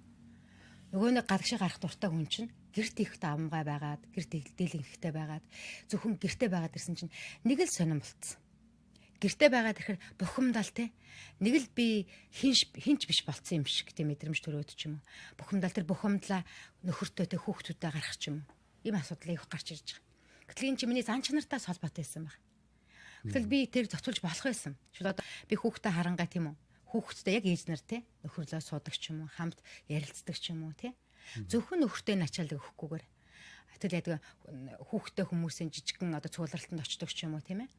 Нөгөө нэг гадагшаа гарах дуртай хүн чинь гэрт ихдээ амгай байгаад, гэрт дийлэнхтэй байгаад, зөвхөн гэрте байгаад ирсэн чинь нэг л сонирн болцсон. Гэрте байгаад ирэхээр бухимдал те. Нэг л би хинч биш болцсон юм шиг тийм мэдрэмж төрөөд ч юм уу. Бухимдал тэр бухимдлаа нөхөртөө те хүүхдүүдээ гаргах ч юм уу. Ийм асуудал их гарч ирж байгаа. Гэтэл энэ чи миний зан чанартаас холбоотой байсан баг. Гэтэл би тэр зохицуулж болох байсан. Жишээл одоо би хүүхдээ харангаа тийм үү. Хүүхдтэй яг ээж нар те нөхөрлөө суудаг ч юм уу, хамт ярилцдаг ч юм уу те. Зөвхөн нөхөртэй начаалдаг өгөхгүйгээр. Тэгэл яадаг хүүхдтэй хүмүүсийн жижигхэн одоо цугларалтанд очдог ч юм уу тийм ээ.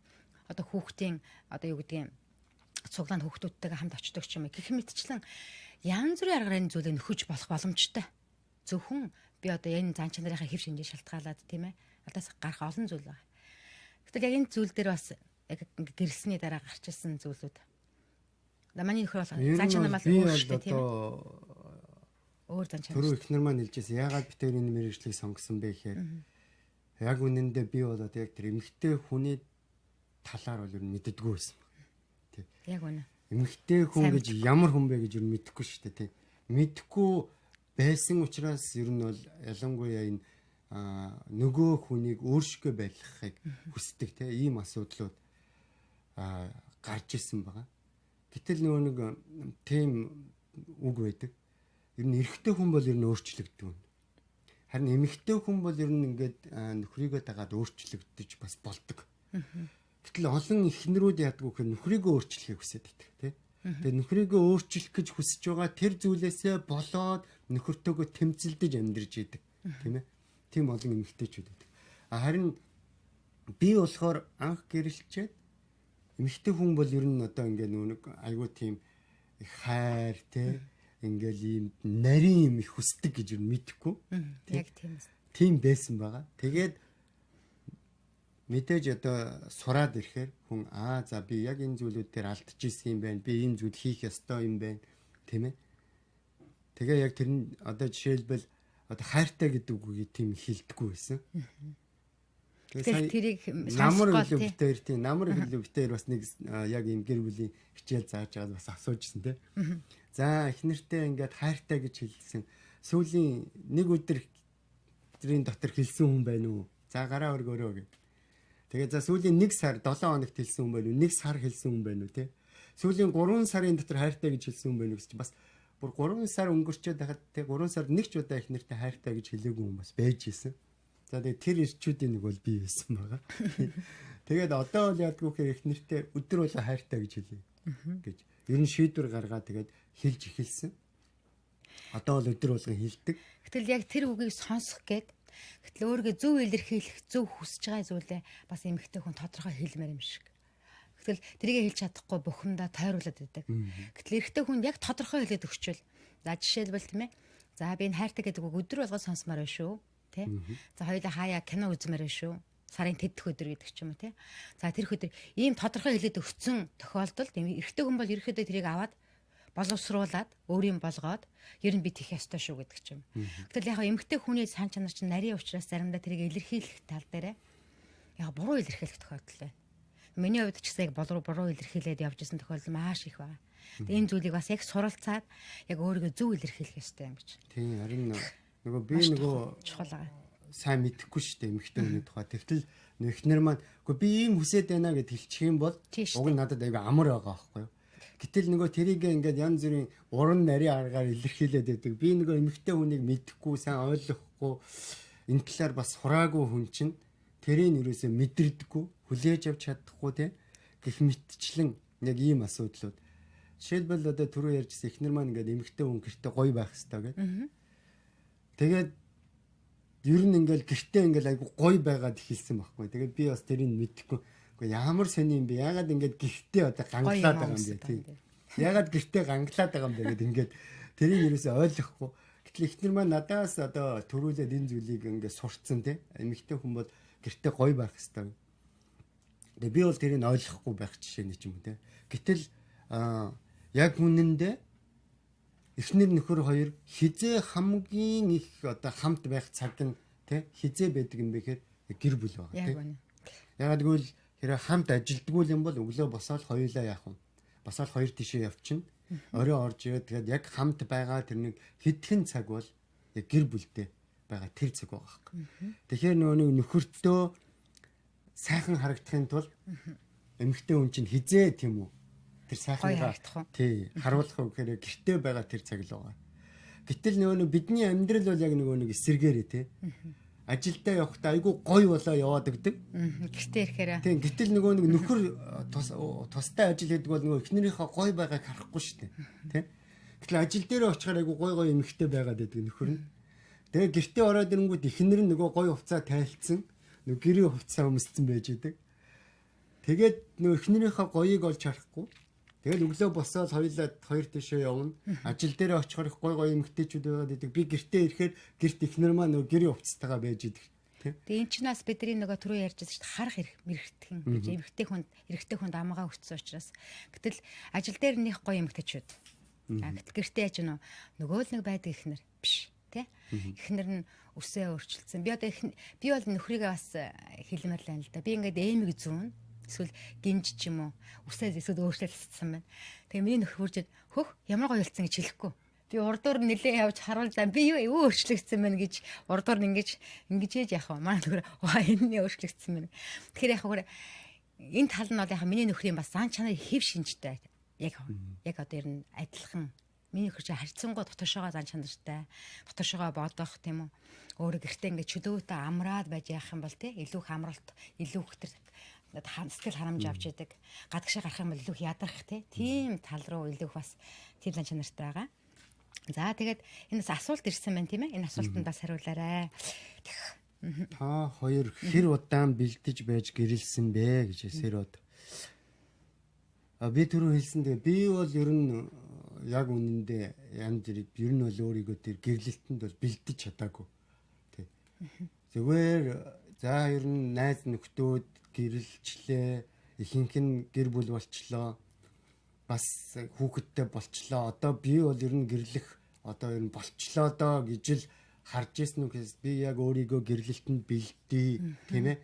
Одоо хүүхдийн одоо юу гэдгийг цуглаанд хүүхдүүдтэйгээ хамт очдог ч юм уу. Гэх мэтчлэн янз бүрийн аргаар энэ зүйлийг нөхөж болох боломжтой. Зөвхөн би одоо энэ зан чанарынхаа хэв шинжээ шалтгаалаад тийм ээ. Надаас гарах олон зүйл байгаа. Гэтэл яг энэ зүйл дээр бас Яг гэрэлсний дараа гарч ирсэн зүйлүүд. Манай нөхөр бол зан чанар мал өөр шүү дээ, тийм ээ. Өөр зан чанар. Түрүү эхнэр маань хэлжсэн. Яагаад бид тэр энэ мэргэжлийг сонгосон бэ гэхээр яг үнэндээ би бол одоо яг тэр эмэгтэй хүний талаар бол ер нь мэддэггүй байсан. Тий. Яг үнэ. Эмэгтэй хүн гэж ямар хүн бэ гэж ер нь мэдэхгүй шүү дээ, тий. Мэдэхгүй байсан учраас ер нь бол ялангуяа энэ нөгөө хүнийг өөршгөө байлгахыг хүсдэг, тий. Ийм асуудлууд гарч ирсэн байгаа. Гэтэл нөгөө нэг тийм үг байдаг. Ер нь эрэгтэй хүн бол ер нь өөрчлөгддөг. Харин эмэгтэй хүн бол ер нь ингээд нөхрийгөө дагаад өөрчлөгдөж бас болдог. Гэтэл олон эхнэрүүд яадаг вэ гэхээр нөхрийгөө өөрчлөхийг хүсэж байдаг, тий. Тэгээ нөхрийгөө өөрчлөх гэж хүсэж байгаа тэр зүйлээсээ болоод нөхөртөөгөө тэмцэлдэж амьдарч идэг, тийм ээ. Тийм олон эмэгтэйчүүд байдаг. А харин би болохоор анх гэрэлчээд эмэгтэй хүн бол ер нь одоо ингээд нөгөө нэг айгүй тийм их хайр, тий, ингээл ийм нарийн юм их хүсдэг гэж ер нь мэдэхгүй. Яг тийм. Тийм байсан байгаа. Тэгээд мэдээж одоо сураад ирэхээр хүн за би яг энэ зүйлүүд дээр алдчихсан юм байна. Би ийм зүйл хийх ёстой юм байна. Тийм ээ. Тэгээ яг тэр нь одоо жишээлбэл одоо хайртай гэдэг үгийг тийм хэлдэггүй байсан. Тэгээ тэрийг намар хэлүү битээр тийм намар хэлүү битээр бас нэг яг ийм гэр бүлийн хичээл зааж байгаад бас асуужсэн тийм. За эхнэртэй ингээд хайртай гэж хэлсэн. Сүүлийн нэг өдрийн дотор хэлсэн хүн байна уу? За гараа өргөөрөө гэв. Тэгээ за сүүлийн 1 сар 7 хоногт хэлсэн хүн байна уу? 1 сар хэлсэн хүн байна уу те? Сүүлийн 3 сарын дотор хайртай гэж хэлсэн хүн байна уу гэж чинь бас бүр 3 сар өнгөрчөөд байхад те 3 сард нэг ч удаа эхнэртэй хайртай гэж хэлээгүй хүн бас байж исэн. За тэгээ тэр ирчүүдийн нэг бол би байсан байгаа. Тэгээд одоо бол яадгүй гэхээр эхнэртэй өдөр болоо хайртай гэж хэлье гэж. Ер нь шийдвэр гаргаад тэгээд хэлж эхэлсэн. Одоо бол өдөр болгон хэлдэг. Гэтэл яг тэр үгийг сонсох гээд гэтэл өөрийгөө зөв илэрхийлэх, зөв хүсэж байгаа зүйлээ бас эмэгтэй хүн тодорхой хэлмээр юм шиг. Гэтэл тэрийг хэлж чадахгүй бухимдаа тойруулаад байдаг. Гэтэл эрэгтэй хүн яг тодорхой хэлээд өгчвөл. За жишээлбэл тийм ээ. За би энэ хайртай гэдэг үг өдөр болгоо сонсомоор байна шүү. Тэ? За хоёулаа хаяа кино үзмээр байна шүү. Сарын тэдэх өдөр гэдэг ч юм уу, тэ. За тэр өдөр ийм тодорхой хэлээд өгсөн тохиолдолд эрэгтэй хүн бол ерөөхдөө тэрийг аваад боловсруулад өөрийн болгоод ер нь би тийх ёстой шүү гэдэг ч юм. Гэтэл яг эмэгтэй хүний сан чанар чинь нарийн учраас заримдаа тэрийг илэрхийлэх тал дээрээ яг буруу илэрхийлэх тохиолдол байна. Миний хувьд ч гэсэн яг буруу илэрхийлээд явж исэн тохиолдол маш их байна. Тэгээ энэ зүйлийг бас яг суралцаад яг өөрийгөө зөв илэрхийлэх ёстой юм гэж. Тийм харин нөгөө би нөгөө чухал байгаа. Сайн мэдэхгүй шүү дээ эмэгтэй хүний тухай. Тэгтэл эхнэр маань үгүй би ийм хүсээд байна гэд хэлчих юм бол уг нь надад айгүй амар байгаа байхгүй юу? Гэтэл нөгөө тэрийг ингээд янз бүрийн уран нарийн аргаар илэрхийлээд байдаг. Би нөгөө эмэгтэй хүнийг мэдэхгүй, сайн ойлгохгүй, энэ талаар бас сураагүй хүн чинь тэрийг ерөөсөө мэдэрдэггүй, хүлээж авч чадахгүй те гэх мэтчлэн яг ийм асуудлууд. Жишээлбэл одоо түрүү ярьжсэн эхнэр маань ингээд эмэгтэй хүн гэртээ гоё байх ёстой гэдэг. Тэгээд ер нь ингээд гэртээ ингээд айгу гоё байгаад эхэлсэн байхгүй. Тэгээд би бас тэрийг мэдэхгүй. Гэхдээ ямар сони юм бэ? Яагаад ингээд гэртээ одоо ганглаад байгаа юм бэ тий? Яагаад гэртээ ганглаад байгаа юм бэ гэд ингээд тэрийг ерөөсөө ойлгохгүй. Гэтэл эхнэр маань надаас одоо төрүүлээд энэ зүйлийг ингээд сурцсан тий. Эмэгтэй хүн бол гэртээ гоё байх ёстой. Тэгээ би бол тэрийг ойлгохгүй байх жишээ нэг юм тий. Гэтэл яг үнэндээ эхнэр нөхөр хоёр хизээ хамгийн их одоо хамт байх цаг нь тий хизээ байдаг юм бэ гэхээр гэр бүл байгаа тий. Ягаад гэвэл хэрэг хамт ажилдгүй юм бол өглөө босоод хоёулаа яах вэ? Босоод хоёр тишээ явчихна. Орой орж ирээд тэгээд яг хамт байгаа тэр нэг хэдхэн цаг бол яг гэр бүлтэй байгаа тэр цаг байгаа хэрэг. Тэгэхээр нөгөө нэг нөхөртөө сайхан харагдахын тулд эмэгтэй хүн чинь хизээ тийм үү? Тэр сайхан харагдах уу? Тий, харуулах уу гэхээр гэртээ байгаа тэр цаг л байгаа. Гэтэл нөгөө нэг бидний амьдрал бол яг нөгөө нэг эсэргээрээ тий. Ажилдаа явахдаа айгүй гоё болоо яваад өгдөг. Гэртээ ирэхээр. Тийм, гэтэл нөгөө нэг нөхөр тустай ажил хийдэг бол нөгөө эхнэрийнхээ гоё байгааг харахгүй шүү дээ. Тий. Гэтэл ажил дээрээ очихоор айгүй гоё гоё эмэгтэй байгаад байдаг нөхөр нь. Тэгээ гэртээ ороод ирэнгүүт эхнэр нь нөгөө гоё хувцаа тайлцсан, нөгөө гэрийн хувцаа өмссөн байж идэг. Тэгээд нөгөө эхнэрийнхээ гоёыг олж харахгүй. Тэгэл өглөө босоод хоёулаа хоёр тишээ явна. Ажил дээрээ очихоор их гой гой эмэгтэйчүүд байгаад идэг. Би гэртээ ирэхээр гэрт эхнэр маань нөгөө гэрийн хувцастайгаа байж идэг. Тий. Тэгээ эн чинь бас бидний нөгөө түрүү ярьж байсан шүү дээ, харах мэрэгтгэн гэж эрэгтэй хүнд амгаа өгсөн учраас. Гэтэл ажил дээр нэх гоё эмэгтэйчүүд. Гэтэл гэртээ яаж гэнэ нөгөө л нэг байдаг ихнэр биш тий. Ихнэр нь үсээ өөрчилсөн. Би одоо би бол нөхрийгээ бас хэлмээр л байна л да. Би ингээд эмиг зүүн эсвэл гинж ч юм уу үсээ эсвэл өөрчлөлтсөн байна. Тэгээ миний нөхөр хуржээд хөх ямар гоё болсон гэж хэлэхгүй. Би урдуур нэлээ явж харуул за би юу өөрчлөгдсөн байна гэж урдуур нь ингэж ингэж яах вэ? Манай нөхөр оо энэний өөрчлөгдсөн байна. Тэгэхээр яг хөө энэ тал нь бол яг миний нөхрийн бас зан чанар хэв шинжтэй. Яг одоо ер нь адилхан. Миний нөхөр чи харьцангуй дотоошоогоо зан чанартай, дотоошоогоо бодох тийм үү? Өөрөө гэртээ ингэ чөлөөтэй амраад байж яах юм бол тий илүү их амралт, илүү их тэр сэтгэл харамж авч яадаг. Гадагшаа гарах юм бол илүү их ядрах тийм тал руу илүү их бас тийм зан чанартай байгаа. За тэгээд энэ бас асуулт ирсэн байна тийм ээ. Энэ асуултанд бас хариулаарай. Та хоёр хэр удаан бэлдэж байж гэрэлсэн бэ гэж сэрод. А би түрүү хэлсэн тэгээ би бол ер нь яг үнэндээ янз бүр ер нь бол өөрийгөө тэр гэрлэлтэнд бол бэлдэж чадаагүй. Тий. Зүгээр за ер нь найз нөхдөөд гэрэлчлээ, ихэнх нь гэр бүл болчлоо. Бас хүүхэдтэй болчлоо. Одоо би бол ер нь гэрлэх одоо ер нь болчлоо доо гэж л харж ирсэн үгээс би яг өөрийгөө гэрлэлтэнд бэлдээ тийм ээ.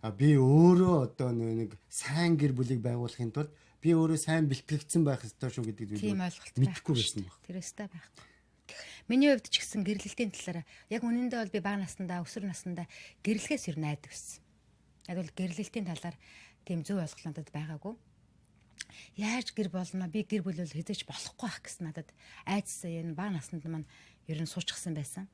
А би өөрөө одоо нэг сайн гэр бүлийг байгуулахын тулд би өөрөө сайн бэлтгэгдсэн байх ёстой шүү гэдэг зүйлийг мэдэхгүй байсан баг. Тэр өстой байхгүй. Миний хувьд ч гэсэн гэрлэлтийн талаар яг үнэндээ бол би бага насндаа өсвөр насндаа гэрлэхээс ер нь айдаг байсан. Яг бол гэрлэлтийн талаар тийм зөв ойлголт надад байгаагүй. Яаж гэр болно? Би гэр бүл бол хэзээ ч болохгүй байх гэсэн надад айдас энэ бага наснд маань ер нь суучсан байсан.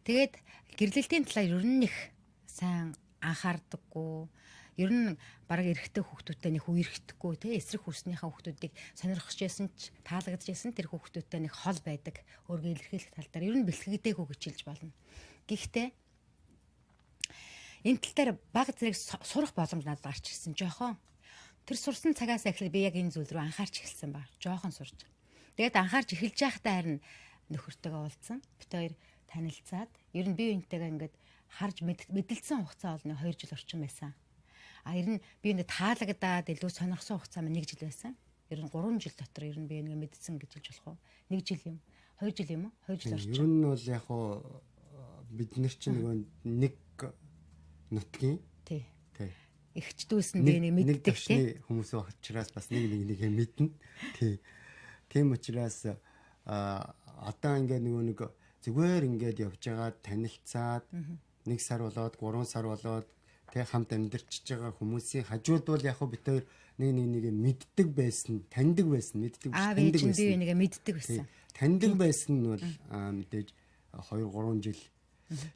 Тэгээд гэрлэлтийн талаар ер нь их сайн анхаардаггүй. Ер нь бараг эрэгтэй хүүхдүүдтэй нэг үерхдэггүй тий эсрэг хөрснийхээ хүүхдүүдийг сонирхож байсан ч таалагдж байсан тэр хүүхдүүдтэй нэг хол байдаг. Өөргөө илэрхийлэх тал дээр ер нь бэлтгэдэггүй гэж хэлж болно. Гэхдээ энэ тал дээр баг зэрэг сурах боломж надад гарч ирсэн. Жохон тэр сурсан цагаас эхлээд би яг энэ зүйл рүү анхаарч эхэлсэн ба. Жохон сурч. Тэгээд анхаарч эхэлж байхдаа харин нөхөртөөгөө уулзсан. Бид хоёр танилцаад ер нь бие биентэйгээ ингээд харж мэдлсэн хугацаа бол 2 жил орчим байсан. А ер нь би энэ таалагдаад илүү сонирхсан хугацаа маань 1 жил байсан. Ер нь 3 жил дотор ер нь би нэг мэдсэн гэж хэлж болох уу? 1 жил юм. 2 жил юм уу? 2 жил орчим. Ер нь бол яг хуу бид нар чинь нөгөө нэг нутгийн тий. Эгч дүүс нь би нэг мэддэг тий. Хүмүүс учраас бас нэг нэгээ мэднэ. Тий. Тийм учраас одоо ингээд нөгөө нэг зүгээр ингээд явж байгаа танилцаад 1 сар болоод 3 сар болоод тэг хамт амьдарч байгаа хүмүүсийн хажууд бол яг хөө бид хоёр нэг нэгээ мэддэг байсан, таньдаг байсан, мэддэг биш, таньдаг байсан. Би нэгээ мэддэг байсан. Таньдаг байсан нь бол мэдээж 2 3 жил.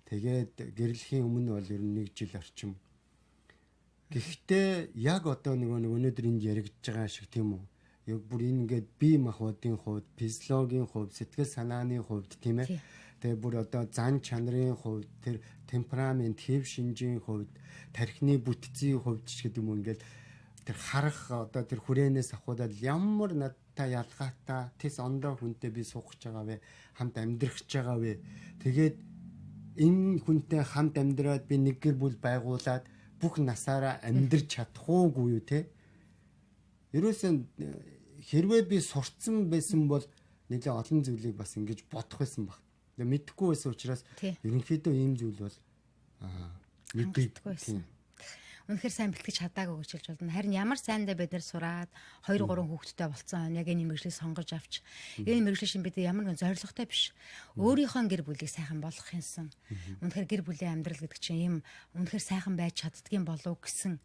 Тэгээд гэрлэхийн өмнө бол ер нь 1 жил орчим. Гэхдээ яг одоо нөгөө нэг өнөөдөр энд яригдж байгаа шиг тийм үү? Яг бүр энэ ингээд бие махбодын хувьд, физиологийн хувьд, сэтгэл санааны хувьд тийм ээ. Тэгээ бүр одоо зан чанарын хувьд, тэр темперамент, хэв шинжийн хувьд, тархины бүтцийн хувьд ч гэдэг юм уу ингээд тэр харах одоо тэр хүрээнээс ахуудаад ямар надтай ялгаатай тэс ондоо хүнтэй би суух гэж байгаа вэ? Хамт амьдрах гэж байгаа вэ? Тэгээд энэ хүнтэй хамт амьдраад би нэг гэр бүл байгуулад бүх насаараа амьдрч чадах уугүй юу те? Ерөөсөн хэрвээ би сурцсан байсан бол нэлээ олон зүйлийг бас ингэж бодох байсан баг. Тэгээ мэдэхгүй байсан учраас ерөнхийдөө ийм зүйл бол мэддэггүй байсан. Үнэхээр сайн бэлтгэж чадаагүй гэж хэлж болно. Харин ямар сайндаа бид нар сураад 2 3 хүүхэдтэй болцсон яг энэ мэргэжлийг сонгож авч энэ мэргэжлийн шин бид ямар нэгэн зорилготой биш. Өөрийнхөө гэр бүлийг сайхан болгох юмсан. Үнэхээр гэр бүлийн амьдрал гэдэг чинь ийм үнэхээр сайхан байж чаддгийн болов гэсэн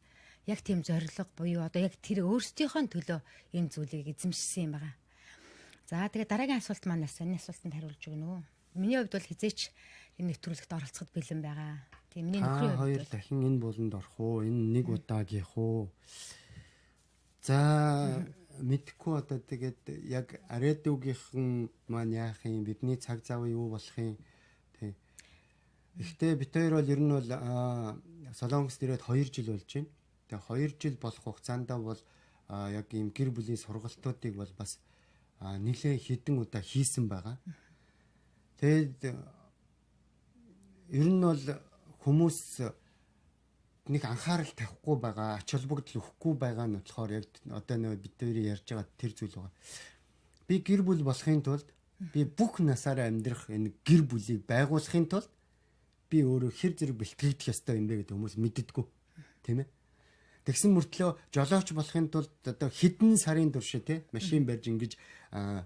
яг тийм зорилго буюу одоо яг тэр өөрсдийнхөө төлөө энэ зүйлийг эзэмшсэн юм байна. За тэгээ дараагийн асуулт маань бас энэ асуултанд хариулж өгнө үү? Миний хувьд бол хизээч энэ нэвтрүүлэгт оролцоход бэлэн байгаа. Тийм миний нөхрийн хувьд хоёр дахин энэ буланд орох уу? Энэ нэг удаагийнх уу? За мэдхгүй одоо тэгээд яг ариадугийнхан маань яах юм? Бидний цаг зав юу болох юм? Тий. Гэхдээ бид хоёр бол ер нь бол Солонгост ирээд 2 жил болж байна. Тэгээ 2 жил болох хугацаанд бол яг ийм гэр бүлийн сургалтуудыг бол бас нэлээд хэдэн удаа хийсэн байгаа. Тэгээд ер нь бол Хүмүүс нэг анхаарал тавихгүй байгаа, ач холбогдол өгөхгүй байгаа нь болохоор яг одоо нөө бид хоёрын ярьж байгаа тэр зүйл байгаа. Би гэр бүл болохын тулд би бүх насаараа амьдрах энэ гэр бүлийг байгуулахын тулд би өөрөө хэр зэрэг бэлтгэгдэх ёстой юм бэ гэдэг хүмүүс мэддэггүй. Тийм ээ. Тэгсэн мөртлөө жолооч болохын тулд одоо хэдэн сарын турш тий машин барьж ингэж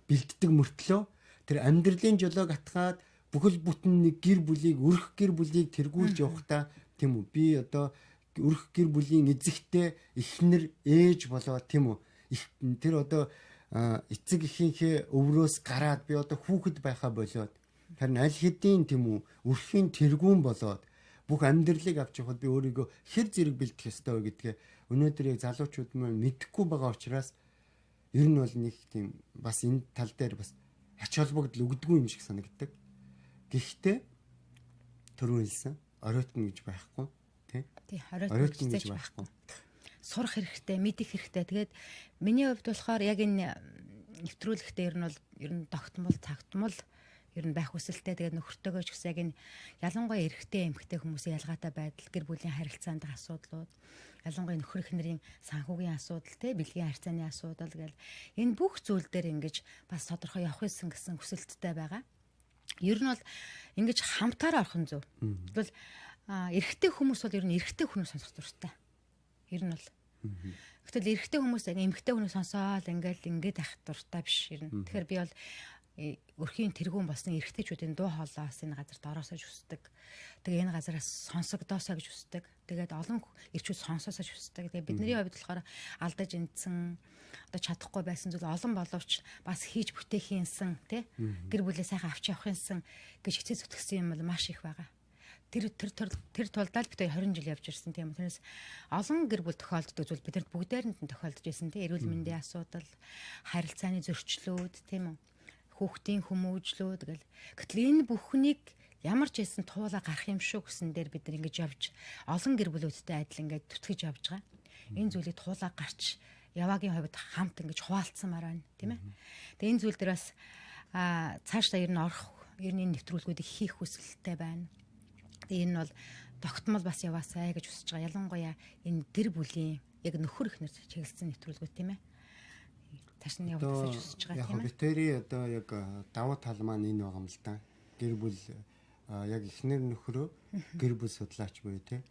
бэлддэг мөртлөө тэр амьдралын жолоог атгаад бүхэл бүтэн нэг гэр бүлийг өрх гэр бүлийг тэргүүлж явахдаа тийм үү би одоо өрх гэр бүлийн эзэгтэй эхнэр ээж болоо тийм үү тэр одоо эцэг эхийнхээ өврөөс гараад би одоо хүүхэд байхаа болоод харин аль хэдийн тийм үү өрхийн тэргүүн болоод бүх амьдралыг авч явахад би өөрийгөө хэр зэрэг бэлтгэх ёстой вэ гэдгээ өнөөдөр яг залуучууд маань мэдэхгүй байгаа учраас ер нь бол нэг тийм бас энэ тал дээр бас ач холбогдол өгдөггүй юм шиг санагддаг. Гэхдээ түрүү хэлсэн оройтно гэж байхгүй тий. Тий, оройтно гэж байхгүй. Сурах хэрэгтэй, мэдэх хэрэгтэй. Тэгээд миний хувьд болохоор яг энэ нэвтрүүлэгтээ ер нь бол ер нь тогтмол, цагтмал ер нь байх хүсэлтэй. Тэгээд нөхөртөөгөө ч гэсэн яг энэ ялангуяа эрэгтэй эмэгтэй хүмүүсийн ялгаатай байдал, гэр бүлийн харилцаанд асуудлууд, ялангуяа нөхөр эхнэрийн санхүүгийн асуудал, те бэлгийн харьцааны асуудал гэл энэ бүх зүйл дээр ингэж бас тодорхой явах юмсан гэсэн хүсэлттэй байгаа. Ер нь бол ингэж хамтаараа орох нь зөв. Тэгвэл эрэгтэй хүмүүс бол ер нь эрэгтэй хүмүүс сонсох дуртай. Ер нь бол. Гэтэл эрэгтэй хүмүүс эмэгтэй хүмүүс сонсоол ингээл ингээд ах дуртай биш ер нь. Тэгэхээр би бол өрхийн тэргүүн болсон эрэгтэйчүүдийн дуу хоолоос энэ газарт ороосоо ч хүсдэг. Тэгээ энэ газараас сонсогдоосоо гэж хүсдэг. Тэгээд олон эрчүүд сонсоосоо ч хүсдэг. Тэгээ бидний хувьд болохоор алдаж эндсэн одоо чадахгүй байсан зүйл олон боловч бас хийж бүтээх юмсан тий гэр бүлээ сайхан авч явах юмсан гэж хичээж зүтгэсэн юм бол маш их байгаа. Тэр тулдаа л бид 20 жил явж ирсэн тийм. Тэрнээс олон гэр бүл тохиолддог зүйл бидэнд бүгдээрэнд нь тохиолдож байсан тий. Эрүүл мэндийн асуудал, харилцааны зөрчлүүд тийм үү? Хүүхдийн хүмүүжлүүд гэл. Гэтэл энэ бүхнийг ямар ч хэлсэн туулаа гарах юм шүү гэсэн дээр бид нар ингэж явж олон гэр бүлүүдтэй адил ингээд түтгэж явж байгаа. Энэ зүйлийг туулаа гарч яваагийн хувьд хамт ингэж хуваалцсанмаар байна тийм ээ. Тэгээ энэ зүйл дээр бас цаашдаа ер нь орох ер нь энэ нэвтрүүлгүүдийг хийх хүсэлтэй байна. Тэгээ энэ бол тогтмол бас яваасай гэж хүсэж байгаа. Ялангуяа энэ гэр бүлийн яг нөхөр эхнэр чиглэсэн нэвтрүүлгүүд тийм ээ. Цааш нь явуулах гэж хүсэж байгаа тийм ээ. Яг битэрийн одоо яг давуу тал маань энэ байгаа юм л да. Гэр бүл яг эхнэр нөхрөө гэр бүл судлаач буюу тийм.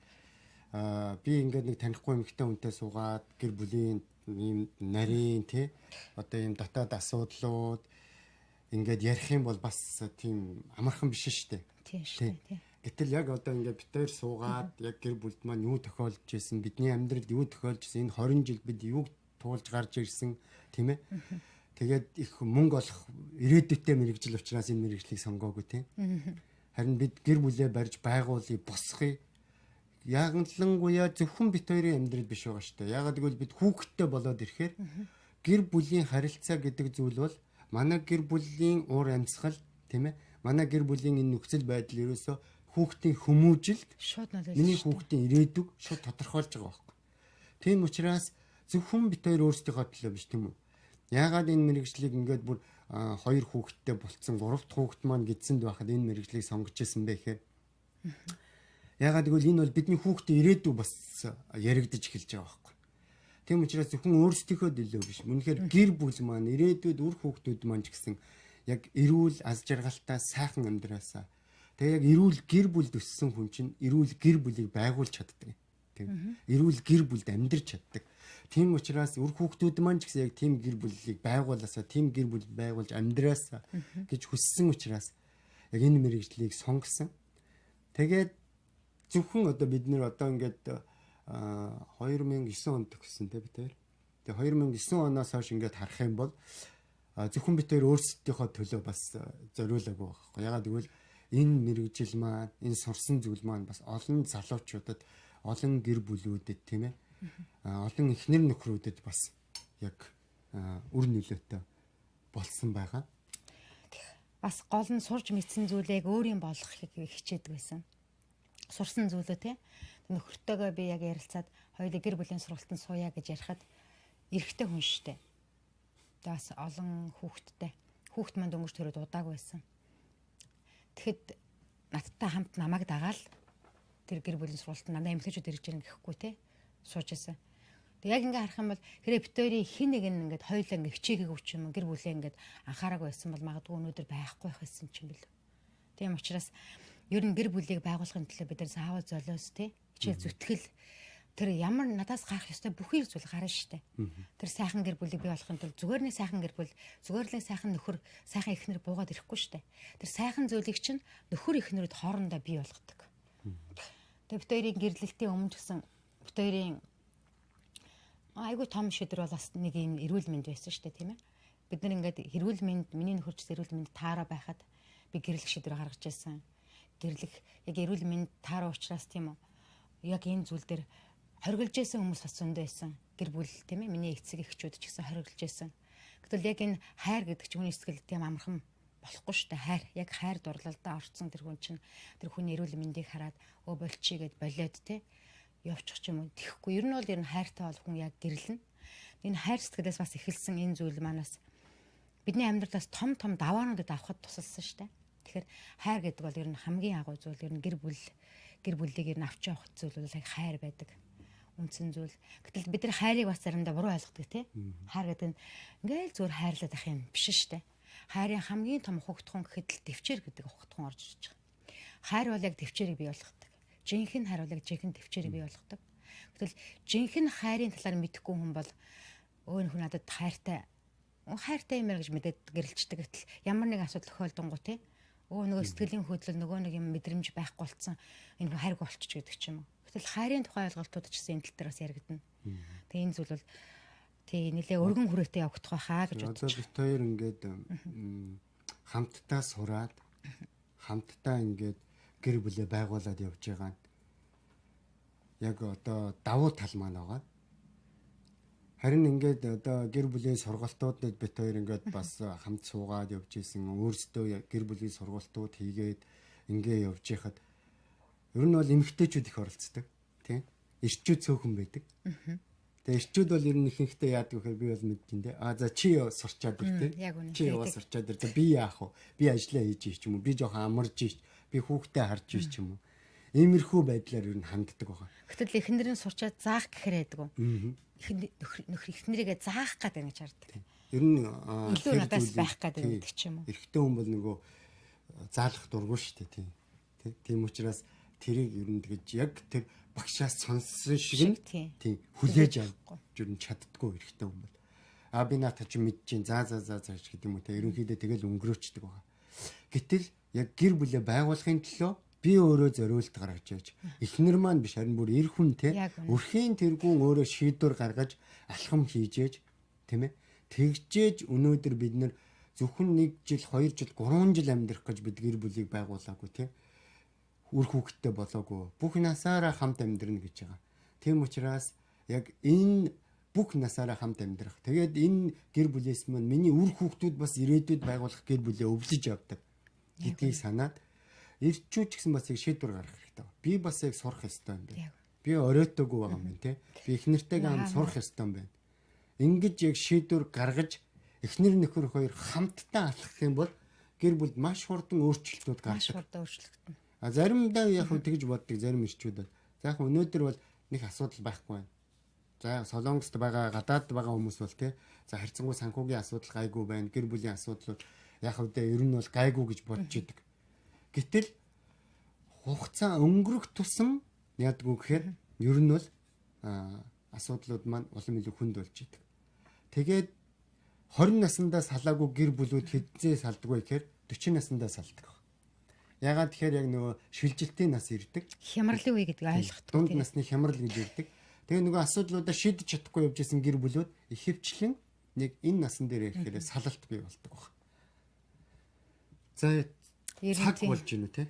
Би ингээд нэг танихгүй эмэгтэй хүнтэй суугаад гэр бүлийн ийм нарийн тий одоо ийм дотоод асуудлууд ингээд ярих юм бол бас тийм амархан биш шүү дээ. Тийм шүү дээ. Тий. Гэтэл яг одоо ингээд бид хоёр суугаад яг гэр бүлд маань юу тохиолдож исэн, бидний амьдралд юу тохиолдож исэн, энэ 20 жил бид юуг туулж гарч ирсэн тийм ээ. Тэгээд их мөнгө олох ирээдүйтэй мэрэгжил учраас энэ мэрэгжлийг сонгоогүй тийм. Харин бид гэр бүлээ барьж байгуулъя, босгоё. Яаганлангуяа зөвхөн бид хоёрын амьдрал биш байгаа шүү дээ. Яагаад гэвэл бид хүүхэдтэй болоод ирэхээр гэр бүлийн харилцаа гэдэг зүйл бол манай гэр бүлийн уур амьсгал тийм ээ. Манай гэр бүлийн энэ нөхцөл байдал ерөөсөө хүүхдийн хүмүүжилд шууд нөлөөлж миний хүүхдийн ирээдүг шууд тодорхойлж байгаа байхгүй. Тийм учраас зөвхөн бид хоёр өөрсдийнхөө төлөө биш тийм үү? Яагаад энэ мэрэгжлийг ингээд бүр хоёр хүүхэдтэй болцсон, гурав дахь хүүхэд маань гэдсэнд байхад энэ мэрэгжлийг сонгож исэн бэ гэхээр яагаад гэвэл энэ бол бидний хүүхдийн ирээдүй бас яригдаж эхэлж байгаа байхгүй. Тийм учраас зөвхөн өөрсдийнхөө төлөө биш. Үнэхээр гэр бүл маань ирээдүйд үр хүүхдүүд маань ч гэсэн яг эрүүл аз жаргалтай сайхан амьдраасаа. Тэгээ яг эрүүл гэр бүлд өссөн хүн чинь эрүүл гэр бүлийг байгуулж чаддаг. Тийм. Эрүүл гэр бүлд амьдарч чаддаг. Тийм учраас үр хүүхдүүд маань ч гэсэн яг тийм гэр бүлийг байгуулаасаа, тийм гэр бүл байгуулж амьдраасаа гэж хүссэн учраас яг энэ мэрэгжлийг сонгосон. Тэгээд зөвхөн одоо бид нэр одоо ингээд 2009 онд төгссөн те бид хоёр. Тэгээ 2009 оноос хойш ингээд харах юм бол зөвхөн бид хоёр өөрсдийнхөө төлөө бас зориулаагүй байхгүй. Ягаад гэвэл энэ мэрэгжил маань, энэ сурсан зүйл маань бас олон залуучуудад, олон гэр бүлүүдэд тийм ээ, олон эхнэр нөхрүүдэд бас яг үр нөлөөтэй болсон байгаа. Бас гол нь сурж мэдсэн зүйлийг өөрийн болгохыг хичээдэг байсан. Сурсан зүйлөө те. Нөхөртөөгөө би яг ярилцаад хоёулаа гэр бүлийн сургалтанд сууя гэж ярихад эрэгтэй хүн штэ. Тэгээ бас олон хүүхэдтэй. Хүүхэд маань дөнгөж төрөөд удаагүй байсан. Тэгэхэд надтай хамт намайг дагаал Тэр гэр бүлийн сургуультанд дандаа эмэгтэйчүүд ирж байгаа гэхгүй те сууж байсан. Тэг яг ингээ харах юм бол хэрэг бит хоёрын хин нэг нь ингээд хоёулаа ингээ хичээгээгүй ч юм уу гэр бүлээ ингээд анхаараагүй байсан бол магадгүй өнөөдөр байхгүй байх байсан ч юм бэл. Тийм учраас ер нь гэр бүлийг байгуулахын төлөө бид нар заавал золиос те хичээл зүтгэл тэр ямар надаас гарах ёстой бүхий зүйл гарна штэ. Тэр сайхан гэр бүлийг бий болохын тулд зүгээр нэг сайхан гэр бүл, зүгээр л сайхан нөхөр, сайхан эхнэр буугаад ирэхгүй штэ. Тэр сайхан зүйлийг чинь нөхөр эхнэрүүд хоорондоо бий болгодог. Тэгээ бит хоёрын гэрлэлтийн өмнө ч гэсэн бит хоёрын айгүй том шийдвэр бол бас нэг юм эрүүл мэнд байсан штэ, тийм ээ. Бид нар ингээд эрүүл мэнд, миний нөхөр ч эрүүл мэнд таараа байхад би гэрлэх шийдвэр гаргаж ирсэн. Гэрлэх яг эрүүл мэнд таараа учраас тийм үү. Яг энэ зүйл дээр хоригдж байсан хүмүүс бас зөндөө байсан. Гэр бүл тийм ээ, миний эцэг эхчүүд ч гэсэн хоригдж байсан. Гэтэл яг энэ хайр гэдэг чинь хүний сэтгэлд тийм амархан болохгүй шүү дээ. Хайр яг хайр дурлалдаа орцсон тэр хүн чинь тэр хүний эрүүл мэндийг хараад өө болчихъя гэд болиод те явчих ч юм уу. Тэгэхгүй ер нь бол ер нь хайртай бол хүн яг гэрлэнэ. Энэ хайр сэтгэлээс бас эхэлсэн энэ зүйл манаас бидний амьдралаас том том даваануудад авахд тусалсан шүү дээ. Тэгэхээр хайр гэдэг бол ер нь хамгийн агуу зүйл, ер нь гэр бүлийг ер нь авч явах зүйл бол яг хайр байдаг. Үндсэн зүйл. Гэтэл бид нар хайрыг бас заримдаа буруу ойлгодог тий. Хайр гэдэг нь ингээл зүгээр хайрлаад ах юм биш шүү дээ. Хайрын хамгийн том ухагтхуун гэхэд л төвчээр гэдэг ухагтхуун орж ирж байгаа. Хайр бол яг төвчээрийг бий болгодог. Жинхэнэ хайр бол яг жинхэнэ төвчээрийг бий болгодог. Гэтэл жинхэнэ хайрын талаар мэдэхгүй хүн бол өө хүн надад хайртай хайртай юм байна гэж мэдээд гэрэлчдэг. Гэтэл ямар нэг асуудал тохиолдонгоо тий. Өө нөгөө сэтгэлийн хөдлөл нөгөө нэг юм мэдрэмж байхгүй болцсон энэ хүн хайргүй болчих гэдэг ч юм уу. Гэтэл хайрын тухай ойлголтууд ч гэсэн энэ тал дээр бас яригдана. Тэгээ энэ зүйл бол тий нэлээ өргөн хүрээтэй явагдах байхаа гэж бодож. Одоо бит хоёр ингээд хамтдаа сураад хамтдаа ингээд гэр бүлээ байгуулад явж байгаа нь яг одоо давуу тал маань байгаа. Харин ингээд одоо гэр бүлийн сургалтуудад бит хоёр ингээд бас хамт суугаад явж исэн, өөрсдөө гэр бүлийн сургалтууд хийгээд ингээ явж байхад ер нь бол эмэгтэйчүүд их оролцдог, тийм. Эрчүүд цөөхөн байдаг. Тэгээ эрчүүд бол ер нь ихэнхдээ яадаг вэхээр би бол мэддэн дээ. А за чи сурчаад ир тийм. Чи яваа сурчаад ир. За би яах вэ? Би ажиллаа хийж ий ч юм уу? Би жоохон амарж ий. Би хүүхдээ харж ий ч юм уу? Иймэрхүү байдлаар ер нь ханддаг байгаа. Гэтэл эхнэр нь сурчаад заах гэхээр байдаг уу? Нөхөр эхнэрийгээ заах гэдэг ингэж хардаг. Ер нь илүү надаас байх гэдэг гэдэг ч юм уу. Эрэгтэй хүн бол нөгөө заалах дургүй шүү дээ, тийм. Тийм учраас тэрийг ер нь тэгж яг тэр багшаас сонссон шиг нь тийм хүлээж авч ер нь чаддгүй эрэгтэй хүн бол. А би наата чи мэдчихээн за за за за гэдэг юм уу те. Ерөнхийдөө тэгэл өнгөрөөчдөг байгаа. Гэтэл яг гэр бүлээ байгуулахын төлөө би өөрөө зориулт гаргаж яаж эхнэр маань биш харин бүр эр хүн те өрхийн тэргүүн өөрөө шийдвэр гаргаж алхам хийжээж тийм ээ тэгжээж өнөөдөр бид нэр зөвхөн 1 жил 2 жил 3 жил амьдрах гэж бид гэр бүлийг байгуулаагүй те үр хүүхэдтэй болоогүй бүх насаараа хамт амьдрна гэж байгаа. Тийм учраас яг энэ бүх насаараа хамт амьдрах. Тэгээд энэ гэр бүлээс маань миний үр хүүхдүүд бас ирээдүйд байгуулах гэр бүлээ өвлөж явдаг гэдгийг санаад эрчүүд ч гэсэн бас яг шийдвэр гаргах хэрэгтэй. Би бас яг сурах ёстой юм байна. Би оройтоогүй байгаа юм байна те. Би эхнэртэйгээ хамт сурах ёстой юм байна. Ингэж яг шийдвэр гаргаж эхнэр нөхөр хоёр хамтдаа алхах юм бол гэр бүлд маш хурдан өөрчлөлтүүд гардаг. Маш хурдан өөрчлөгдөнө. А заримдаа яг хөө тэгж боддог зарим эрчүүд бол. За яг өнөөдөр бол нэг асуудал байхгүй байна. За Солонгост байгаа, гадаад байгаа хүмүүс бол те. За харьцангуй санхүүгийн асуудал гайгүй байна. Гэр бүлийн асуудлууд яг хөө ер нь бол гайгүй гэж бодож идэг. Гэтэл хугацаа өнгөрөх тусам яадгүй гэхээр ер нь бол асуудлууд маань улам илүү хүнд болж идэг. Тэгээд 20 насндаа салаагүй гэр бүлүүд хэдзээ салдаг вэ гэхээр 40 насндаа салдаг. Ягаад тэгэхээр яг нөгөө шилжилтийн нас ирдэг. Хямралын үе гэдэг ойлгохгүй. Дунд насны хямрал гэж ирдэг. Тэгээ нөгөө асуудлуудаа шийдэж чадахгүй явж исэн гэр бүлүүд ихэвчлэн нэг энэ насан дээр ирэхээр салалт бий болдог баг. За цаг болж байна уу те?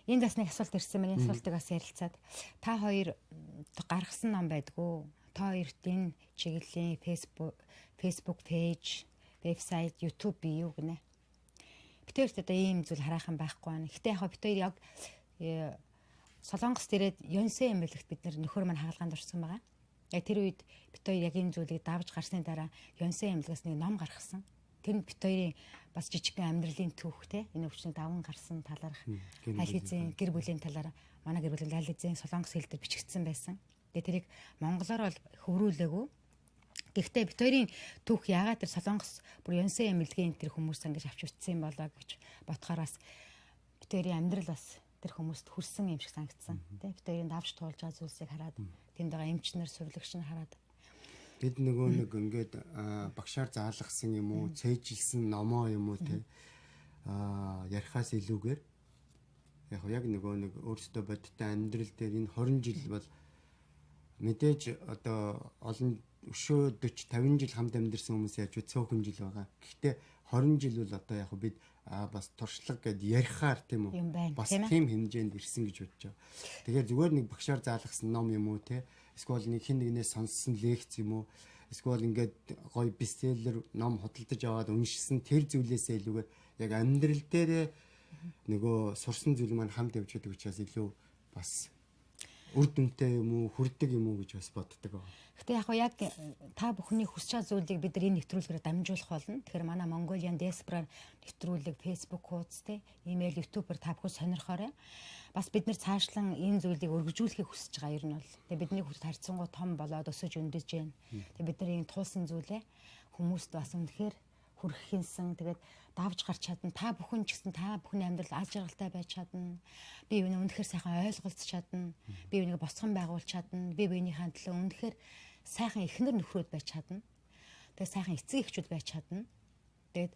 Энд бас нэг асуулт ирсэн байна. Энэ асуултыг бас ярилцаад та хоёр гаргасан ном байдгүй. Та хоёрт энэ чиглэлийн Facebook пэйж, вебсайт, YouTube бий юу гинэ? Бид хоёрт одоо ийм зүйл хараахан байхгүй байна. Гэтэ яг бид хоёр яг Солонгост ирээд Йонсэ эмнэлэгт бид нөхөр маань хагалгаанд орсон байгаа. Яг тэр үед бид хоёр яг энэ зүйлийг давж гарсны дараа Йонсэ эмнэлгээс нэг ном гаргасан. Тэр нь бит хоёрын бас жижигхэн амьдралын түүх те. Энэ өвчнөд даван гарсан талаарх аль хэзээ гэр бүлийн талаар манай гэр бүлийн аль хэзээ солонгос хэл дээр бичигдсэн байсан. Тэгээ тэрийг монголоор бол хөврүүлээгүй. Гэхдээ бит хоёрын түүх яагаад тэр солонгос бүр Йонсей эмнэлгийн тэр хүмүүс ингэж авч үтсэн болоо гэж бодохоор бас бит хоёрын амьдрал бас тэр хүмүүст хүрсэн юм шиг санагдсан. Тэ бит хоёрын давж туулж байгаа зүйлсийг хараад тэнд байгаа эмчнэр сувилагч нь хараад бид нөгөө нэг ингээд багшаар заалгасан юм уу, цээжилсэн номоо юм уу те ярихаас илүүгээр яг нөгөө нэг өөрсдөө бодиттой амьдрал дээр энэ 20 жил бол мэдээж одоо олон өшөө 40 50 жил хамт амьдарсан хүмүүс яаж цөөхөн жил байгаа. Гэхдээ 20 жил бол одоо яг бид бас туршлага гэд ярихаар тийм үү бас тийм хэмжээнд ирсэн гэж бодож байгаа. Тэгэхээр зүгээр нэг багшаар заалгасан ном юм уу те эсвэл нэг хин нэгнээс сонссон лекц юм уу эсвэл ингээд гоё бестселлер ном худалдаж аваад уншсан тэр зүйлээсээ илүүгээр яг амьдрал дээрээ нөгөө сурсан зүйл маань хамт явж байдаг учраас илүү бас үр дүнтэй юм уу хүрдэг юм уу гэж бас боддог. Гэтэ яг яг та бүхний хүсэж байгаа зүйлийг бид нар энэ нэвтрүүлгээр дамжуулах болно. Тэгэхээр манай Mongolian Diaspora нэвтрүүлэг Facebook хуудас те, имэйл, YouTube-ээр та бүхэн сонирхоорой. Бас бид нар цаашлан энэ зүйлийг өргөжүүлэхийг хүсэж байгаа юм нь бол. Тэгээ бидний хүсэл харьцангуй том болоод өсөж өндөж байна. Тэгээ бид нар энэ туулсан зүйлээ хүмүүст бас үнэхээр хүрххийнсэн. Тэгээд давж гарч чадна. Та бүхэн ч гэсэн та бүхний амьдрал аз жаргалтай байж чадна. Би биенээ үнэхээр сайхан ойлголцож чадна. Би биенийг босгон байгуулж чадна. Би биенийхээ төлөө үнэхээр сайхан эхнэр нөхрүүд байж чадна. Тэгээд сайхан эцэг эхчүүд байж чадна. Тэгээд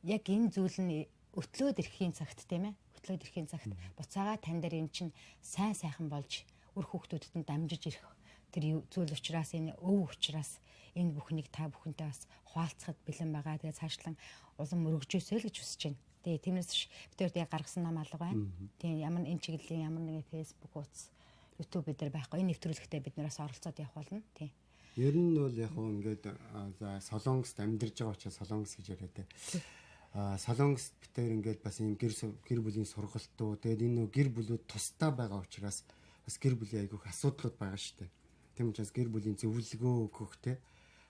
яг энэ зүйл нь өтлөөд ирэхийн цагт тийм ээ. Өтлөөд ирэхийн цагт буцаага тань дээр юм чинь сайн сайхан болж үр хүүхдүүдэд нь дамжиж ирэх тэр зүйл учраас энэ өв учраас энэ бүхнийг та бүхэнтэй бас хуваалцахад бэлэн байгаа. Тэгээ цаашлан улам өргөжөөсэй л гэж хүсэж байна. Тэгээ тиймээс бид хоёрт яг гаргасан ном алга байна. Тэгээ ямар энэ чиглэлийн ямар нэгэн Facebook хуудас, YouTube бид нар байхгүй. Энэ нэвтрүүлэгтээ бид нараас оролцоод явах болно. Тийм. Ер нь бол яг хөө ингээд за Солонгост амьдарч байгаа учраас Солонгос гэж яриа те. Солонгост бид хоёр ингээд бас ийм гэр бүлийн сургалтуу тэгээд энэ нөө гэр бүлүүд тусдаа байгаа учраас бас гэр бүлийн айгүйх асуудлууд байгаа шүү дээ. Тийм учраас гэр бүлийн зөвлөгөө өгөх те.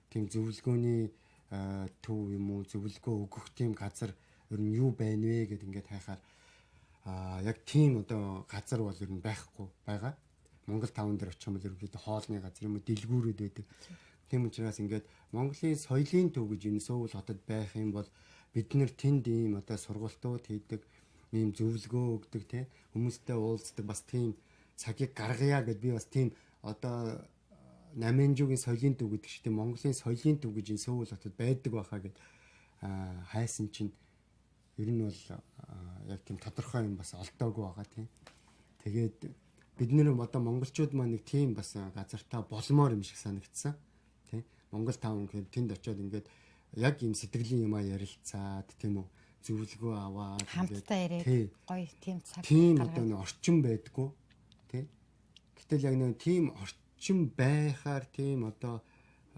Тийм зөвлөгөөний төв юм уу зөвлөгөө өгөх тийм газар ер нь юу байна вэ гэд ингээд хайхаар яг тийм одоо газар бол ер нь байхгүй байгаа. Монгол таван дээр очих юм бол ерөнхийдөө хоолны газар юм уу дэлгүүрүүд байдаг. Тийм учраас ингээд Монголын соёлын төв гэж энэ Сөүл хотод байх юм бол бид нэр тэнд ийм одоо сургалтууд хийдэг, ийм зөвлөгөө өгдөг те хүмүүстэй уулздаг бас тийм цагийг гаргая гэд би бас тийм одоо Намэнжүүгийн соёлын төв гэдэг чинь Монголын соёлын төв гэж энэ Сөүл хотод байдаг байхаа гэд хайсан чинь ер нь бол яг тийм тодорхой юм бас олдоогүй байгаа тийм. Тэгээд бид нэр одоо монголчууд маань нэг тийм бас газартаа болмоор юм шиг санагдсан тийм. Монгол таун гэхэд тэнд очиод ингээд яг ийм сэтгэлийн юмаа ярилцаад тийм үү зөвлөгөө аваад хамтдаа ирээд гоё тийм цаг тийм одоо нэг орчин байдгүй тийм. Гэтэл яг нэг тийм орчин байхаар тийм одоо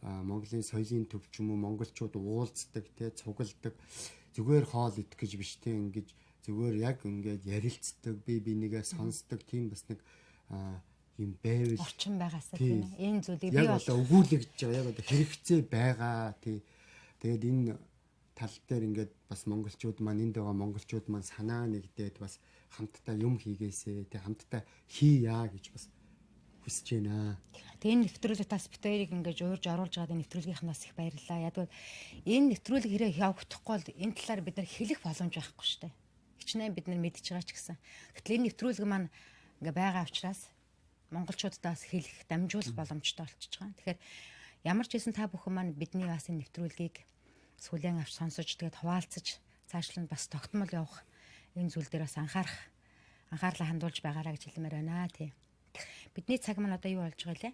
Монголын соёлын төв ч юм уу монголчууд уулздаг те цугладаг зүгээр хоол идэх гэж биш те ингэж зүгээр яг ингээд ярилцдаг би бинийгээ сонсдог тийм бас нэг юм байвал орчин байгаасаа тийм ээ энэ зүйлийг би яг одоо өгүүлэгдэж байгаа яг одоо хэрэгцээ байгаа тий. Тэгээд энэ тал дээр ингээд бас монголчууд маань энд байгаа монголчууд маань санаа нэгдээд бас хамтдаа юм хийгээсээ тий хамтдаа хийя гэж бас хүсэж байна. Тэгээ энэ нэвтрүүлэг тас бит хоёрыг ингэж уурж оруулж байгаа нэвтрүүлгийнх нь бас их баярлалаа. Ядвал энэ нэвтрүүлэг хэрэг явагдахгүй бол энэ талаар бид нар хэлэх боломж байхгүй шүү дээ. Хичнээн бид нар мэдж байгаа ч гэсэн. Гэтэл энэ нэвтрүүлэг маань ингээ байгаа учраас монголчуудаас хэлэх, дамжуулах боломжтой болчихж байгаа. Тэгэхээр ямар ч байсан та бүхэн маань бидний бас энэ нэвтрүүлгийг сүлэн авч сонсож тэгээд хуваалцаж цаашлан бас тогтмол явах энэ зүйл дээр бас анхаарлаа хандуулж байгаараа гэж хэлмээр байна тий. Бидний цаг маань одоо юу болж байгаа лээ?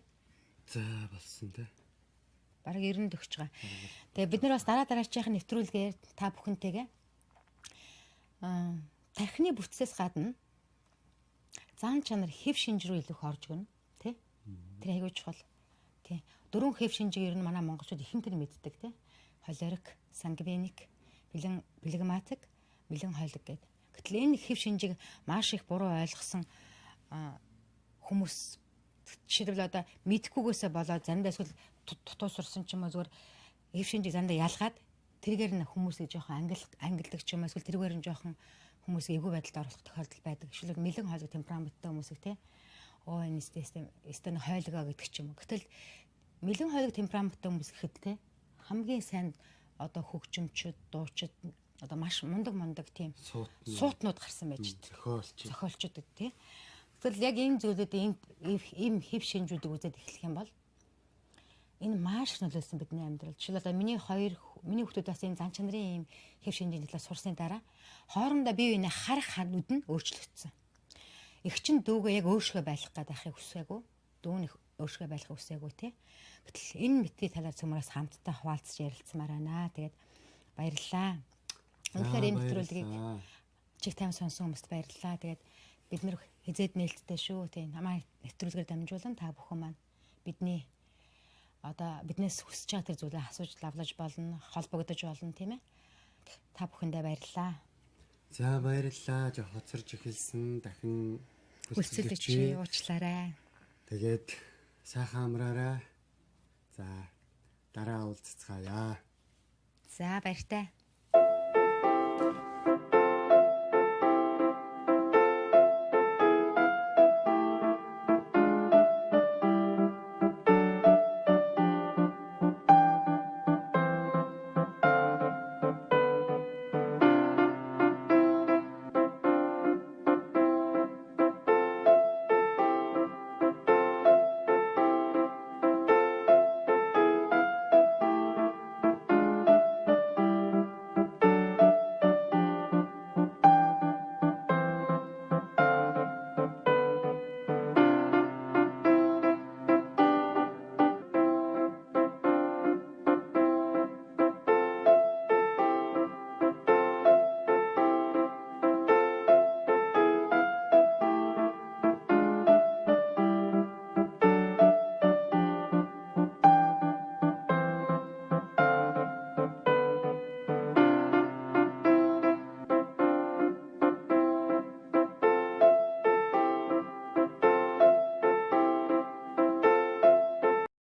За болсон те. Бараг 90 төгсөж байгаа. Тэгээ бид нар бас дараа дараачихын нэвтрүүлгээр та бүхэнтэйгээ тархины бүтцээс гадна зан чанар хэв шинж рүү илүү их орж өгнө тий. Тэр айгүй чухал. Тий. Дөрвөн хэв шинжийг ер нь манай монголчууд ихэнх нь мэддэг тий. Холерик, сангвиник, флегматик, меланхолик гэдэг. Гэтэл энэ хэв шинжийг маш их буруу ойлгосон хүмүүс жишээлбэл одоо мэдхгүйгээсээ болоод заримдаа эсвэл дутуу сурсан ч юм уу зүгээр хэв шинжийг заримдаа ялгаад Тэргээр нь хүмүүсийг жоохон ангилдаг ч юм уу, эсвэл тэргээр нь жоохон хүмүүсийг эвгүй байдалд оруулах тохиолдол байдаг. Жишээлбэл, мэлэн хойлог темпераменттай хүмүүсийг те, оо, энэ систем хойлгоо гэдэг ч юм уу. Гэтэл мэлэн хойлог темпераменттай хүмүүс гэхэд те, хамгийн сайн одоо хөгжимчд, дуучид, одоо маш мундаг мундаг тийм суутнууд гарсан байж тээ. Зохиолч. Зохиолчид тий. Тэгвэл яг ийм зүйлүүд, ийм хэв шинжүүдийг үзээд эхлэх юм бол энэ маш их нөлөөлсөн бидний амьдрал. Жишээлбэл, миний хүүхдүүд бас энэ зан чанарын ийм хэв шинжийн талаар сурсны дараа хоорондоо бие биенээ харах нүд нь өөрчлөгдсөн. Эх чинь дүүгээ яг өөршгөө байлгах гээд байхыг хүсээгүй. Дүү нь өөршгөө байлгахыг хүсээгүй тий. Гэтэл энэ битгий талаар цөмөрөөс хамтдаа хуваалцаж ярилцмаар байна. Тэгээд баярлалаа. Үнэхээр энэ нэвтрүүлгийг чиг тайван сонсон хүмүүст баярлалаа. Тэгээд бид нэр хизээд нээлттэй шүү. Тийм, намаа нэвтрүүлгээр дамжуулан та бүхэн маань бидний одоо биднээс хүсэж байгаа тэр зүйлээ асууж лавлаж болно, холбогдож болно, тийм ээ. Та бүхэндээ баярлалаа. За, баярлалаа. Жо хоцорж эхэлсэн, дахин хүлцэлж уучлаарай. Тэгээд сайхан амраарай. За, дараа уулзцгаая. За, баяртай.